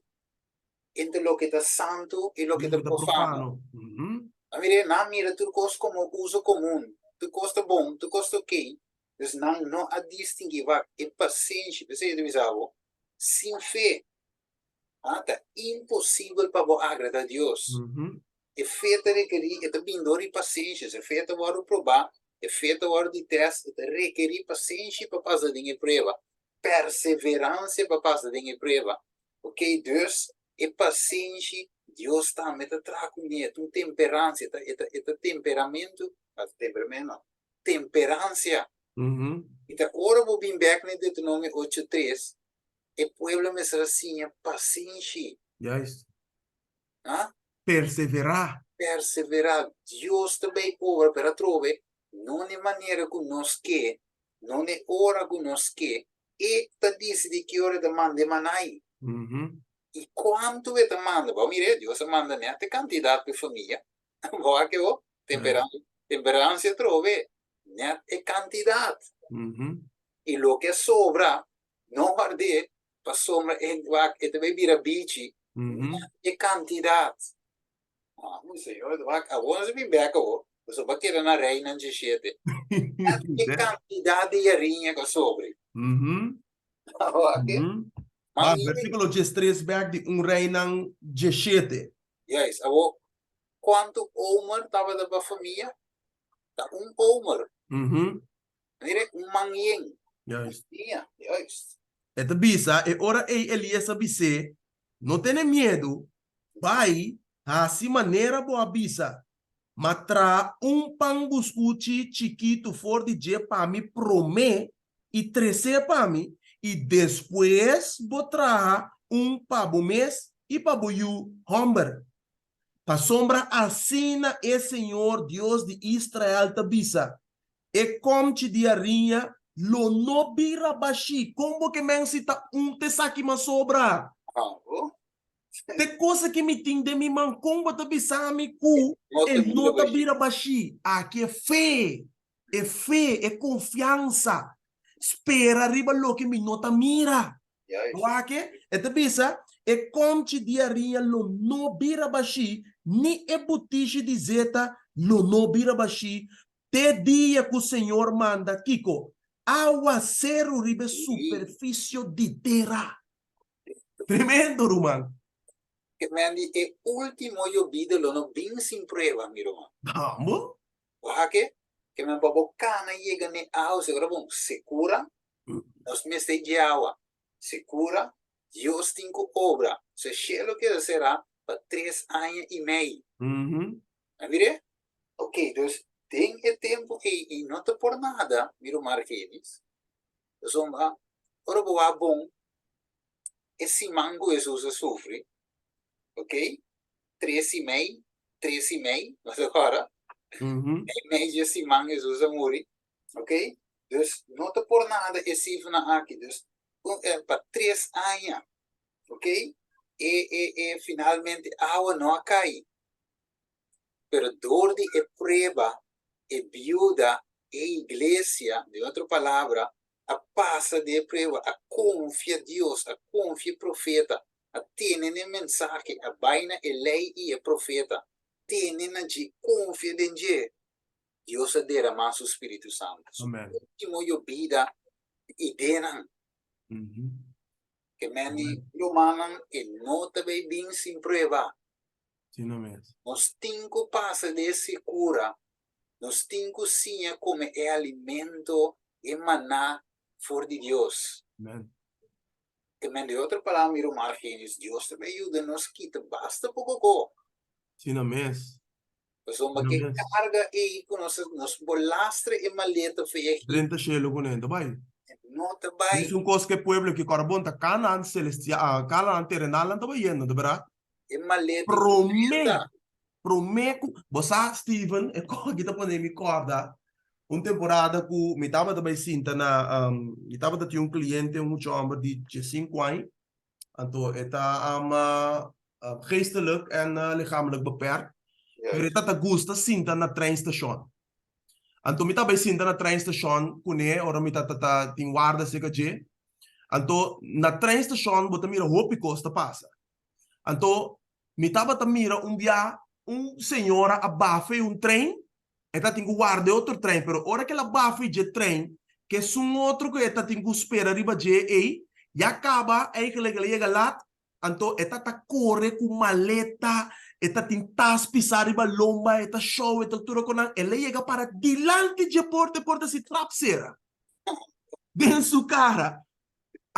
entre loke ta santu i loke ta profano. A mira, nan a mira tur kos komo uso komun, tur kos ta bon, tur kos ta okey. Dus nan no a distinguí, wak, e pasenshi, p'esei yo ta bisa bo, sin fe, ah, ta imposibel pa bo agrada Dios. E fe ta rekerí, e ta bin dor di pasenshi, si e fe ta wòrdu probá, e fe ta wòrdu di tèst, e ta rekerí pasenshi pa pasa den e prueba, perseveransia pa pasa den e prueba. Ok, dus e pasenshi Dios tambe ta traha kuné, e ta un temperansia, e ta e ta temperamentu, temperamento no, temperansia. I ta ora bo bin bek na Deuteronomio ocho tres, e pueblo mester a siña pasenshi. Juist. Ha? Perseverá. Perseverá. Dios ta bay obra, pero atrobe no n'e manera ku nos ke, no n'e ora ku nos ke. E ta disidí ki ora e ta manda e manai. I kuantu e ta manda. Bo a mira, Dios a manda nèt e kantidat pa e famia. Bo a ke bo? Temperansia atrobe, nèt e kantidat. I loke a sobra, no ward'é, pasobra e wak e ta bai bira bichi, nèt e kantidat. Ah, mi señor, wak awor nos a bin bèk awor, pasobra bo a keda na Reinan djeshete. Nèt e kantidat di yariña ku a sobra. Wak e? Mas versíkulo djestres bèk di un Reinan djeshete. Juist, awor Kuantu omer tabata pa famia? Ta un omer. Mira, un man yen. Juist. Un Juist. E ta bisa, e ora ei Elias a bis'é, No tene miedu, bai, hasi manera bo a bisa, ma traha un pan buskuchi chikitu for di dje pa mi promé i tres'é pa mi, i despues bo traha un pa bo mes i pa bo yu hòmber. Pasobra asina e Señor Dios di Israel ta bisa, E kòmchi di hariña lo no bira bashí. Kon bo ke men si ta un te esaki mas sobra? Te kos aki mi tin den mi man, kon bo ta bisa mi ku e no ta bira bashí? Aki e fe, e fe, e konfiansa, spera riba loke mi no ta mira. Wak e ta bisa, E komchi di hariña lo no bira bashí, ni e butishi di zeta lo no bira bashí, te dia ku Señor manda, kiko? Awaseru riba e superfisio di tera. Tremendo, ruman! Ke men di e último yobida lo no bin sin prueba, mi ruman. Amo? Wak ke men pa bo kana yega n'e awa, segura bon, sekura Nos mester dje awa. Sekura, Dios tin ku obra. So e shelu keda será pa tres aña i mei. A mir'é? Ok, dus den e tempu ei i no ta por nada, mi ruman Argenis, pasobra ora bo wak bon e siman ku Hesus a sufri, ok, tres i mei, tres i mei, bo ta kòrda? Mei mei dje siman Hesus a muri, Ok, dus no ta por nada e cifranan aki, dus pa tres aña, ok, e e e finalmente awa no a cay, pero door di e prueba e biuda, e iglesia, den otro palabra, a pasa di e prueba, a confia Dios, a confia e profeta, a tene na e mensahe, a bay na e ley y e profeta, tene na dje, confia den dje, Dios a deramá su Spiritu Santu. Su último yobida di ideanan. Ke men di rumannan e no ta bay bin sin prueba. Nos tin ku pasa di e sekura, nos tin ku siña kome e alimento, e maná for di Dios. Ke men di otro palabra mi ruman Argenius, Dios ta bay yuda nos kita basta poko ko. Asina mes. Pasobra ke karga ei ku nos nos por lastra e maleta for e. Drenta shelu kuné, ta bai. No ta bai. Mesun kos ku e pueblo ki kòrda bon ta Kanaan selestial, Kanaan terenal nan ta bai yendo, ta bèrdat? E maleta Promé, promé ku, bo sa Steven, e kos aki ta pone mi kòrda un temporada ku mi tabata bai sinta na, mi tabata tin un kliente, un mucha hòmber di diesinku aña, Anto e ta ama geestelijk en lichamelijk beperkt. Pero e ta ta gusta sinta na treinstation. Anto mi ta bai sinta na treinstation kuné ora mi ta ta tin warda serka dje. Anto na treinstation bo ta mira hopi kos ta pasa. Anto mi tabata mira un bia un señora a bafa e un trein E ta tin ku warda e otro trein, pero ora ku el a bafa i dje trein, ku esun otro ku e ta tin ku spera riba dje ei, ya kaba, eigenlijk el a yega lat, anto e ta ta kore ku maleta, e ta tin tas pisá riba lomba, e ta shou, e ta tur e konan, el a yega para dilanti dje porta, e porta si trap sera den su kara.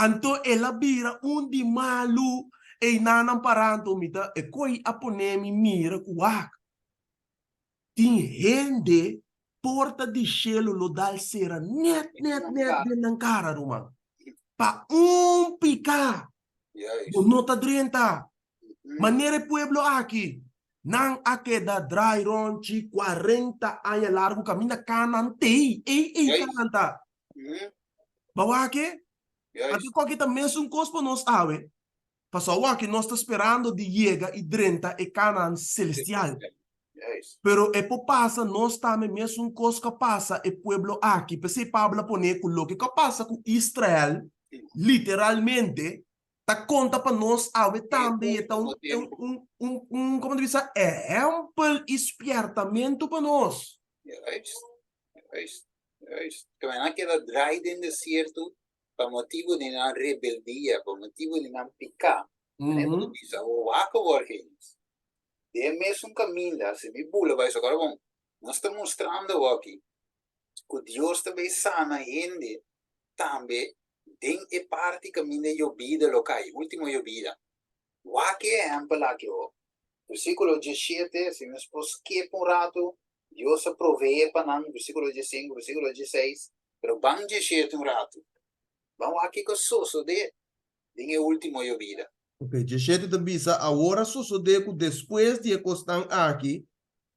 Anto el a bira un di malu, einan pará, anto mi ta, e koi a pone mi mira ku wak. Tin hende porta di shelu lo dal sera net net net den nan kara ruman. Pa un piká bo no ta drenta. Manera e pueblo aki, nan a keda drai ronchi 40 aña largu kaminda Kanan t'ei, ei ei Kanan ta. Bo a wak e? Anto koki ta mesun kos pa nos awe. Pasobra awor nos ta sperando di yega i drenta e Canaan celestial. Pero e por pasa nos tambe mesun cos cu a pasa e pueblo aki. P'esei Pablo a pone cu loke cu a pasa cu Israel, literalmente, ta conta pa nos awe tambe i e ta un, un, un, un, como ta bisa, ehempel i spiertamento pa nos. Juist, juist, juist. Cu nan a keda draai den desierto pa motibu di nan rebeldia, pa motibu di nan piká. Manera ku ta bisa, wak awor hende. Den e mesun kaminda, si mi bula bai sokor bon, nos ta mustrando awor aki ku Dios ta bai sana hende tambe den e parti kaminda e yobida lo kai, ultimo yobida. Wak e ehèmpel aki awor. Versíkulo 17, si nos por skip un ratu, Dios a proveé pa nan, versíkulo 15, versíkulo 16, Pero ban djeshete un ratu. Ban wak kiko a sosodé den e último yobida. Ok, djeshete ta bisa, Awor a sosodé ku despues di e kosnan aki,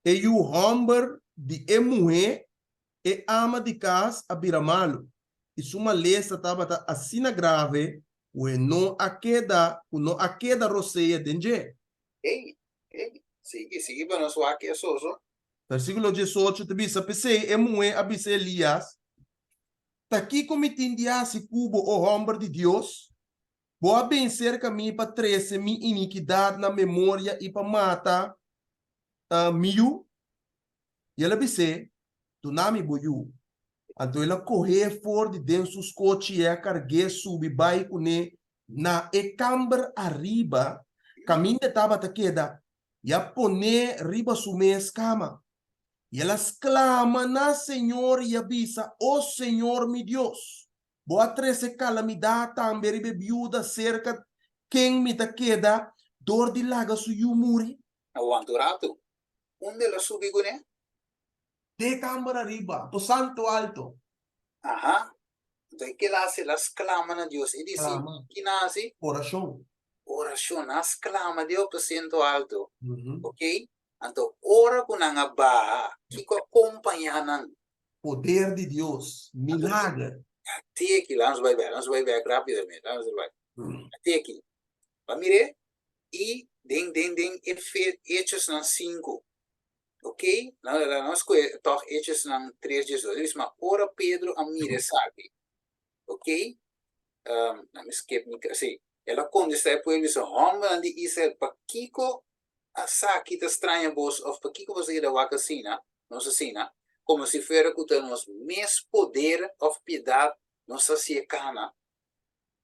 e yu hòmber di e muhé, e ama di kas, a bira malu, i su malesa tabata asina grave ku e no a keda ku no a keda rosea den dje. Ey, ey, sigui, sigui pa nos wak ki a soso. Versíkulo 18 ta bisa, P'esei e muhé a bisa Elías, Ta kiko mi tin di hasi ku bo, o hòmber di Dios? Bo a bin serka mi pa trese mi inikidat na memoria i pa mata mi yu? I el a bis'é, Duna mi bo yu. Anto el a koh'é for di den su skochi i a karg'é subi bai kuné na e kamber ariba kaminda e tabata keda i a pon'é riba su mes kama. I el a sklama na Señor i a bisa, O Señor mi Dios, bo a trese kalamidat tambe riba e biuda serka ken mi ta keda dor di laga su yu muri? A wanta un ratu. Unda el a subi kuné? Den e kamber ariba, po santo alto. Aha. Anto e kila hasi, el a sklama na Dios. E disi, Ki nan hasi? Orashon. Orashon. Nan a sklama den aposento alto. Ok? Anto ora ku nan a baha, kiko a kompañá nan? Poder di Dios. Milager. Ate aki, laat nos bai bek, laat nos bai bek rápidamente, laat nos bai. Ate aki. Ba mir'é, i den, den, den e fe, Hechosnan sinku. Ok, laga nos kohe tòg Hechosnan tres diesdos. E bisa, Ma ora Pedro a mira esaki, ok, laat mi skip mi, sí, el a kontestá e pueblo i bisa, Hòmbernan di Israel, pakiko esaki ta straña boso òf pakiko boso a keda wak asina, nos asina, komo si fuera ku ta nos mes poder òf piedat nos a hasié kana?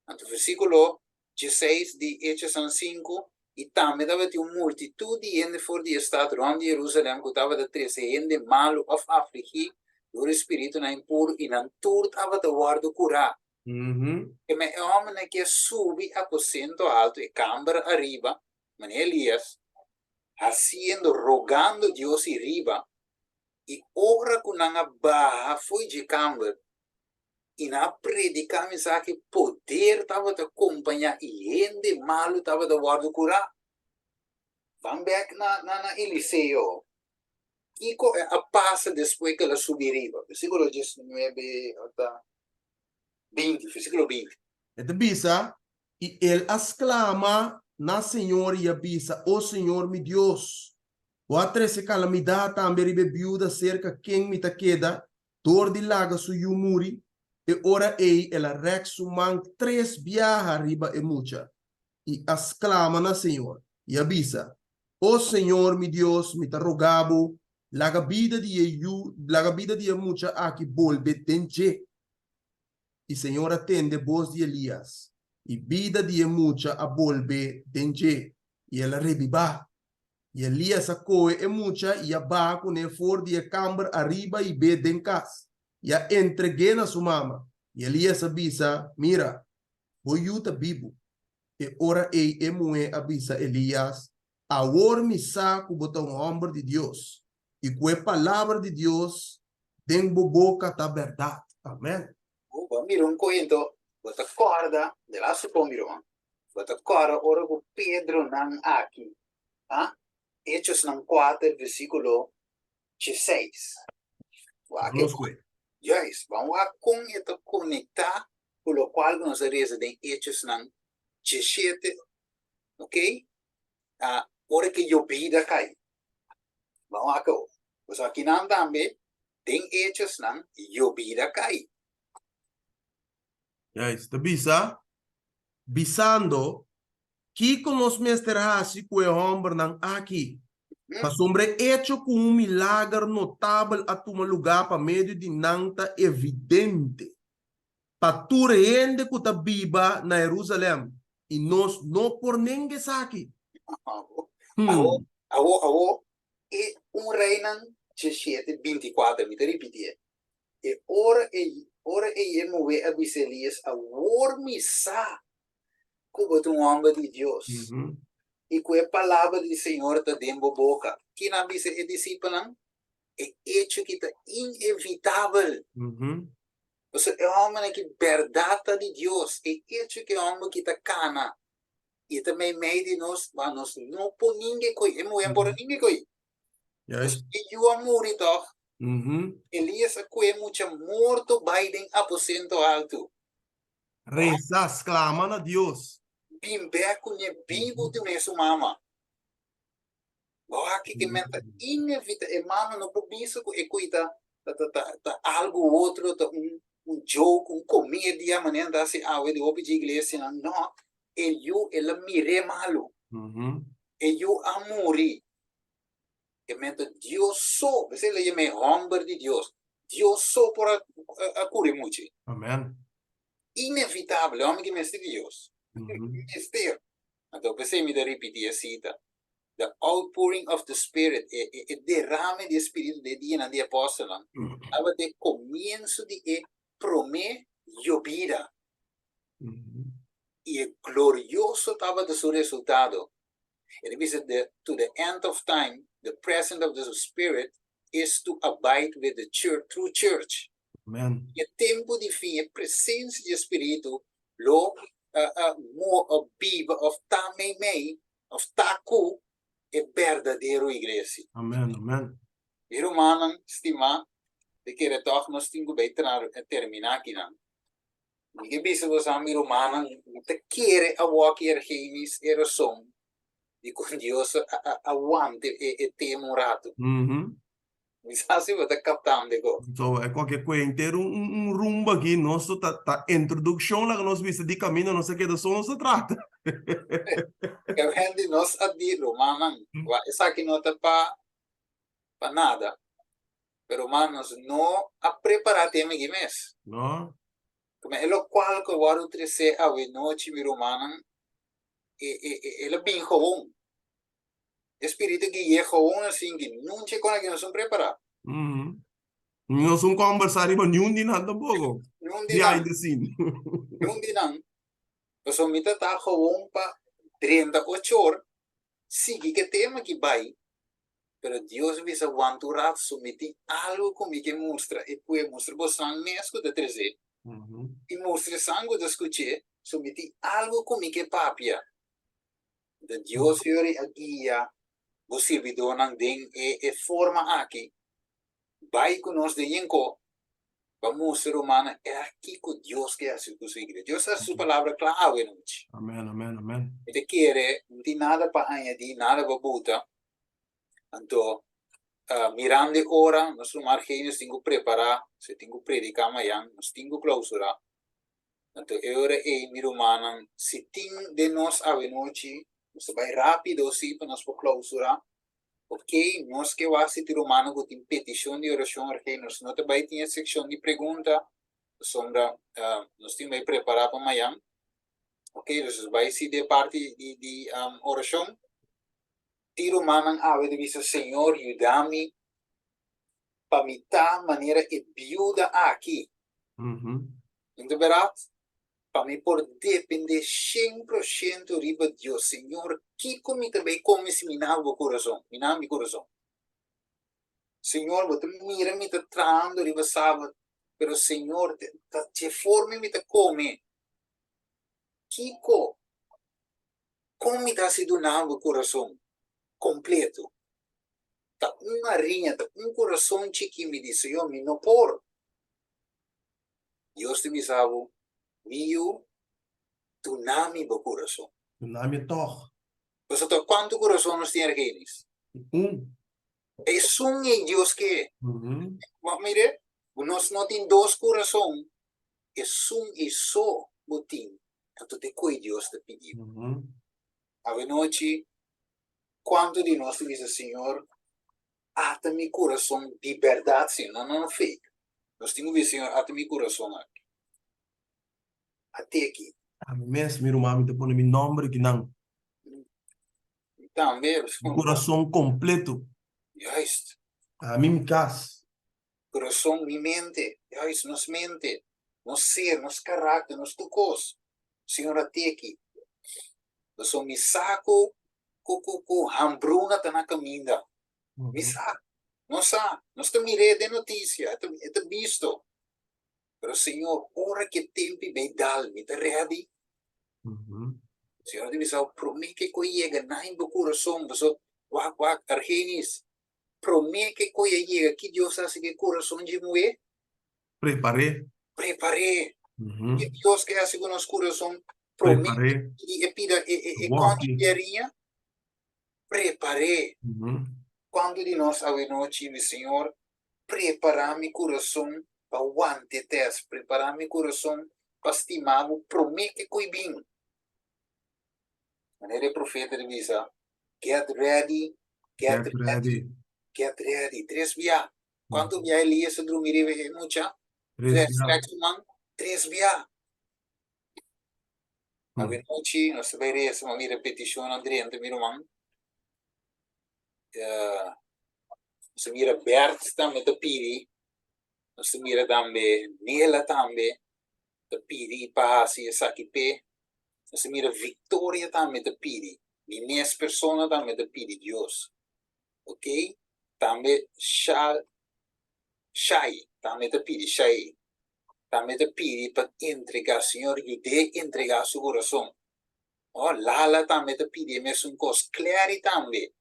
Anto versíkulo dieseis di Hechosnan sinku, I tambe tabatin un multitut di hende for di e stat rònt di Herúsalèm ku tabata trese hende malu òf afligí dor e spiritunan impuru, i nan tur tabata wòrdu kurá. Keme e hòmbernan ke a subi aposento altu, e kamber ariba, manera Elías. Hasiendo, rogando Dios i riba, i ora ku nan a baha fo'i dje kamber i nan a prediká mensahe, poder tabata kompañá i hende malu tabata wòrdu kurá. Ban bèk na na Eliseo. Kiko a pasa despues ku el a subi riba? Versíkulo diesnuebe ata 20, versíkulo 20. E ta bisa, I el a sklama na Señor i a bisa, O Señor mi Dios, Bo a trese kalamidat tambe riba e biuda serka ken mi ta keda dor di laga su yu muri? E ora ei el a rèk su man tres biaha riba e mucha i a sklama na Señor i a bisa, O Señor mi Dios, mi ta roga Bo, laga bida di e yu, laga bida di e mucha aki bolbe den dje. I Señor a tende bos di Elías, i bida di e mucha a bolbe den dje, i el a rebibá. I Elías a kohe e mucha i a baha kuné for di e kamber ariba i be den kas, i a entreg'é na su mama. I Elías a bisa, Mira, bo yu ta bibu. E ora ei e muhé a bisa Elías, Awor mi sa ku bo ta un hòmber di Dios i ku e palabra di Dios den bo boka ta bèrdat. Amèn. Bo a mira un kuento, bo ta kòrda, de laatste kon mi ruman, bo ta kòrda ora ku Pedronan aki, a, Hechosnan kuater versíkulo diesseis. Wak e, juist, ban wak kon e ta konektá ku lokual ku nos a resa den Hechosnan diesshete, ok, a, ora ku e yobida kai. Ban wak awor. Pasobra akinan tambe den Hechosnan yobida kai. Juist, ta bisa, bisando, Kiko nos mester hasi ku e hòmbernan aki? Pasobra e echo ku un milager notabel a tuma lugá pa medio di nan ta evidente pa tur hende ku ta biba na Herúsalèm, i nos no por nenga esaki. Awor, awor, awor, e un Reinan diesshete, bintikuater, mi ta ripitié, e ora ei, ora ei e muhé a bisa Elías, Awor mi sa ku bo ta un hòmber di Dios i ku e palabra di Señor ta den bo boka. Kina a bisa e disipelnan? E echo ki ta inevitabel. Pasobra e hòmbernan ki bèrdat ta di Dios, e echo ku e hòmber ki ta kana i e ta meimei di nos, ma nos no por ninga e koi, e muhé no por a ninga e koi. Pasobra e yu a muri tòg. Elias a kohe mucha morto bai den aposento haltu. Resa, sklama na Dios. Bin bèk kuné bibu di mesun mama. Bo aki ke men ta inevita e mama no por bisa ku e kui ta ta ta ta algu otro ta un un joke un komedia manera nan ta hasi awe di hopi dje iglesianan no e yu el a mir'é malu e yu a muri e men ta Dios so p'esei el a yama e hòmber di Dios Dios so por a a kura e muchi Amen. Inevitabel e hòmber ki mester di Dios mester anto p'esei mi ta ripiti e sita The outpouring of the Spirit, e, e, e derame di e Spiritu den e dianan di e apòstelnan, tabata e komienso di e promé yobida. I e glorioso tabata su resultado. E ta bisa, the, to the end of time, the presence of the Spirit is to abide with the church, true church. Amen. E tempu di fin, e presensia di e Spiritu lo uh, uh, mo, uh, biba of ta meimei Of ta ku e berdadero iglesia. Amen, amen. Mi rumannan stimá, mi kere tòg nos tin ku bai terminá akinan. Mi ke bisa boso, mi rumannan, mi ta kere awor Ergenis e rason di kon Dios a wanta e tema un ratu. Mi sa si bo ta kaptando e kos. So e koke kue henter un un rumbo aki nos ta ta introdukshon laga nos bisa di kaminda nos a keda so nos ta trata. Kevin di nos a di rumannan wak esaki no ta pa pa nada pero ruman nos no a prepara tema aki mes. No. Kuma e lokual ku a wòrdu tresé awe nochi mi rumannan e e el a bin gewoon. E spiritu gui'é gewoon asin ki nunca e kon aki nos un prepará. Nos un kombersá riba niun di nan tampoko. Niun di nan. Behind the scene. Niun di nan. Pasobra mi ta ta gewoon pa drenta ochor. sigui ku e tema aki bai, pero Dios a bisa wanta un rato, so mi tin algu ku mi ke mustra e pueblo, mustra bosan mes ku ta tres'é, i mustra esan ku ta skuch'é, so mi tin algu ku mi ke papia. Anto Dios yori a guia bo sirbidónan den e forma aki, bai ku nos den Yenko pa mustra rumannan ègt kiko Dios ke hasi ku su iglesia. Dios a hasi su palabra kla awe nochi. Amen, amen, amen. Mi ta kere, no tin nada pa añadí, nada pa buta. Anto, mirando e ora, nos ruman Argenius tin ku prepará, si tin ku prediká mayan, nos tin ku klausurá. Anto e ora ei, mi rumannan, si tin den nos awe nochi, nos ta bai rápido sí pa nos por klausurá. Ok, nos ke wak si tin rumannan ku tin petishon di orashon urgente, nos no ta bai tin e sekshon di pregunta, pasobra nos tin bai prepará pa mayan. Ok, dus nos bai si den parti di orashon. Tin rumannan awe ta bisa, Señor, yuda mi pa mi ta manera e biuda aki. Nan ta berat? Pa mi por depende shen pro shento riba Dios. Señor, kiko mi ta bay come si mi na bo corazon? Mi na mi corazon. Señor, bo ta mira mi ta trahando riba sabat, pero Señor, ta dje forma mi ta come. Kiko? Con mi ta haci duna bo corazon completo? Ta un hariña, ta un corazon chiki mi di, Señor, mi no por. Dios ta bisa bo, Mi yu, duna mi bo kurason. Duna mi tòg. Pasobra ta kuantu kurason nos tin, Argenis? Un. Esun ei Dios ke. Bo a mira? Nos no tin dos kurason, esun ei so bo tin, anto ta e koe Dios ta pidi bo. Awenochi, kuantu di nos ta bisa, Señor, Ata mi kurason di bèrdat, si, no no fake. Nos tin ku bisa, Señor, ata mi kurason aki. At'é aki. Ami mes, mi ruman, mi ta pone mi nòmber akinan. Mi tambe. Mi kurason kompleto. Juist. Ami mi kas. Kurason, mi mente. Juist, nos mente, nos ser, nos karakter, nos tur kos. Señor, at'é aki. Pasobra mi sa ku ku ku ku hambruna ta na kaminda. Mi sa, nos sa, nos ta mir'é den notisia, e ta e ta bisto. Pero Señor, ora ku e tempu bai dal, mi ta ready? Señor ta bisa, promé ku e kos yega na bo kurason, pasobra wak wak Argenis, promé ku e kos a yega, ki Dios a hasi ku e kurason dje muhé? Prepar'é. Prepar'é. Ki Dios ke hasi ku nos kurason promé di e pida e kònchi di hariña? Prepar'é. Kuantu di nos awenochi mi Señor, prepará mi kurason pa wanta e tèst, prepará mi kurason pa stima bo promé ke koi bin. Manera e profeta ta bisa, Get ready, get ready, get ready. Tres bia. Kuantu bia Elias a drumi riba e mucha? Tres bia. Tres man? Tres bia. Awenochi nos ta bai resa, mi a mira petishonnan drenta, mi ruman. Nos ta mira Bert tambe ta pidi, nos ta mira tambe Nela tambe ta pidi pa hasi esaki p'e. Nos ta mira Victoria tambe ta pidi, mi mes persona tambe ta pidi Dios. Ok, tambe Shal, Shai tambe ta pidi, Shai tambe ta pidi pa entrega, Señor yud'é entrega su kurason. Oh, Lala tambe ta pidi e mesun kos, Clary tambe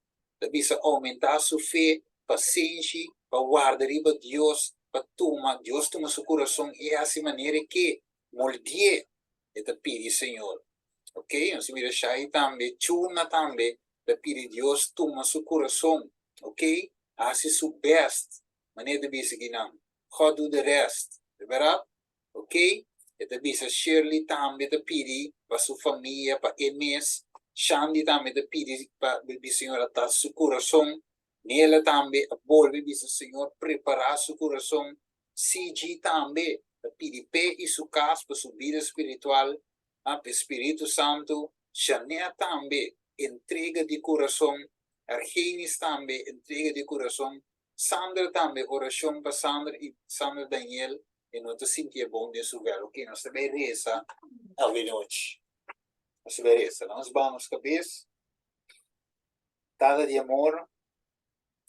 ta bisa oumentá su fe, pasenshi, pa warda riba Dios, pa tuma, Dios tuma su kurason i hasi manera e ke, moldi'é, e ta pidi Señor. Ok, nos ta mira Shai tambe, Chuna tambe ta pidi Dios tuma su kurason, ok, hasi su best, manera ta bisa kinan, God do the rest, de berdad? Ok, e ta bisa Shirley tambe ta pidi pa su famia, pa e mes, Shandy tambe ta pidi pa bisa Señor a touch su kurason, Nela tambe a bolbe bisa Señor prepara su kurason, CG tambe ta pidi p'e i su kas pa su bida spiritual, pa e Spiritu Santu, Janet tambe, entrega di kurason, Argenis tambe, entrega di kurason, Sandra tambe, orashon pa Sandra i Sandra Daniel, e no ta sintié bon den su vèl. Oke, nos ta bai resa awenochi. Nos ta bai resa. Nos baha nos kabes. Tata di amor,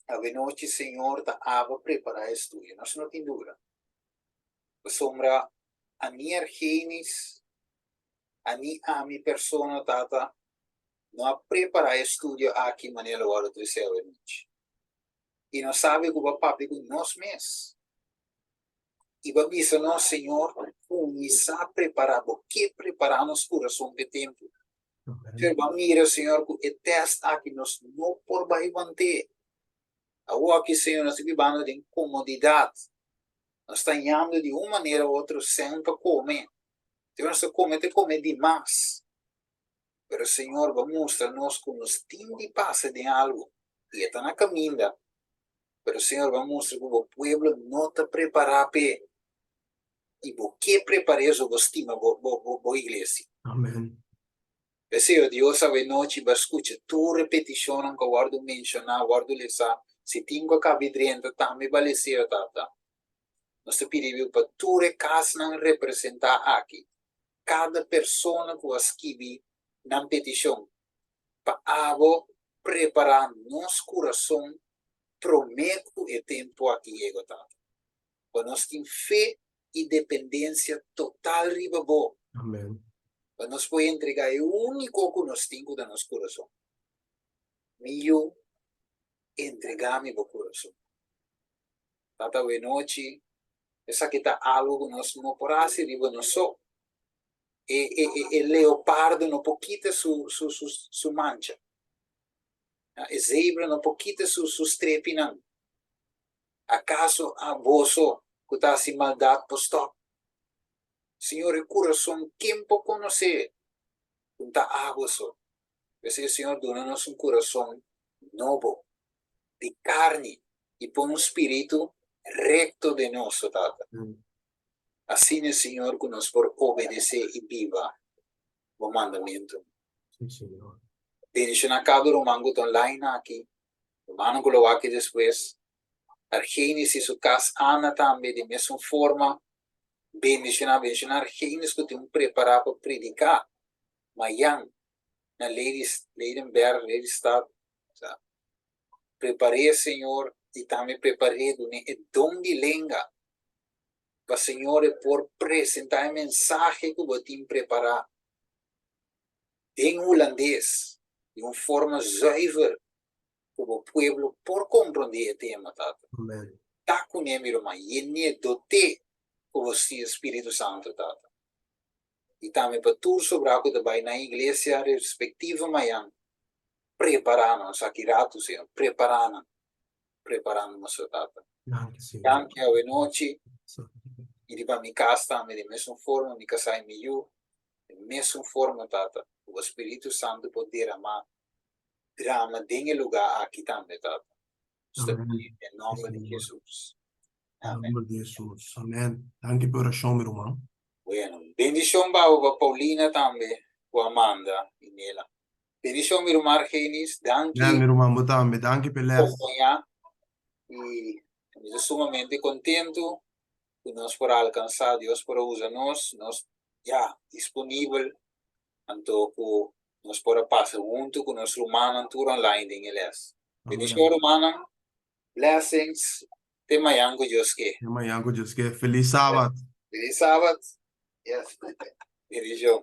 awenochi Señor ta aba prepará e studio. Nos no tin duda. Pasobra ani Argenis, ani ami persona, Tata, no a prepará e studio aki manera lo wòrdu tresé awenochi. I nos sabi ku bo a papia ku nos mes. I bo a bisa nos, Señor, kuminsá prepará, bo ke prepará nos kurason p'e tempu. Señor, bo a mira, Señor, ku e tèst aki nos no por bai want'é. Awor aki, Señor, nos ta bibando den komodidat. Nos ta hañando di un manera u otro sèn pa kome. Te nos ta kome te kome di mas. Pero, Señor, bo a mustra nos ku nos tin di pasa den algu, i e ta na kaminda. Pero, Señor, bo a mustra ku bo pueblo no ta prepará p'e. I bo ke prepar'é so bo stima bo bo bo bo iglesia. Amen. P'esei, o Dios, awenochi bo a skucha tur e petishonnan ku a wòrdu menshoná, wòrdu lesá. Si tin ku a kabi drenta, tambe bo a les'é, o Tata. Nos ta pidi bo pa tur e kasnan representá aki, kada persona ku a skibi nan petishon, pa abo prepará nos kurason promé ku e tempu aki yega, o Tata. Pa nos tin fe i dependensia total riba Bo. Amen. Pa nos por entregá e úniko ku nos tin ku ta nos kurason. Mi yu, entregá mi bo kurason. Tata awenochi, esaki ta algu ku nos no por hasi riba nos so. E, e, e, e leopardo no por kita su, su, su, su mancha. E zebra no por kita su, su strepinan. Akaso a boso ku ta hasi maldat por stòp? Señor, e kurason ken por konosé ku ta abo so? P'esei, Señor, duna nos un kurason nobo, di karni, i pon un spiritu rekto den nos, o Tata. Asina, Señor, ku nos por obedesé i biba bo mandamentunan. Bendishoná kada ruman ku ta online aki. Rumannan ku lo wak despues, Argenis i su kas Ana tambe di mesun forma bendishoná. Bendishoná Argenis ku tin un prepará pa prediká mayan na Ladies, Ladenberg, Lelystad. Sa prepar'é Señor i tambe prepar'é dun'é e don di lenga pa Señor e por presentá e mensahe ku bo tin prepará den hulandes di un forma zuiver ku bo pueblo por komprondé e tema, Tata. Amen. Ta kuné, mi ruman, yen'é, dot'é ku bo Spiritu Santu, Tata. I tambe pa tur sobrá ku ta bai na iglesia respektivo mayan, prepará nan, esaki ratu, Señor, prepará nan, prepará nan, nuestro Tata. Danki, Señor. Danki awenochi, i riba mi kas tambe, di mesun forma, mi kasá i mi yu, di mesun forma, Tata, ku bo Spiritu Santu por deramá drama den e lugá aki tambe, Tata. Nos ta pidi den nòmber di Hesus. Amen. Nòmber di Hesus. Amen. Danki pa e orashon, mi ruman. Bueno, bendishon pa bo, pa Paulina tambe, ku Amanda i Nela. Bendishon, mi ruman Argenis. Danki. Amen, mi ruman, bo tambe. Danki pa e lès. Kompañá. I mi ta sumamente kontentu ku nos por a alkansá, Dios por a usa nos, nos ya disponibel anto ku nos por a pasa huntu ku nos rumannan tur online den e les. Bendishon rumannan, blessings, te mañan ku Dios ke. Te mañan ku Dios ke. Felis Sabat. Felis Sabat. Yes. Bendishon.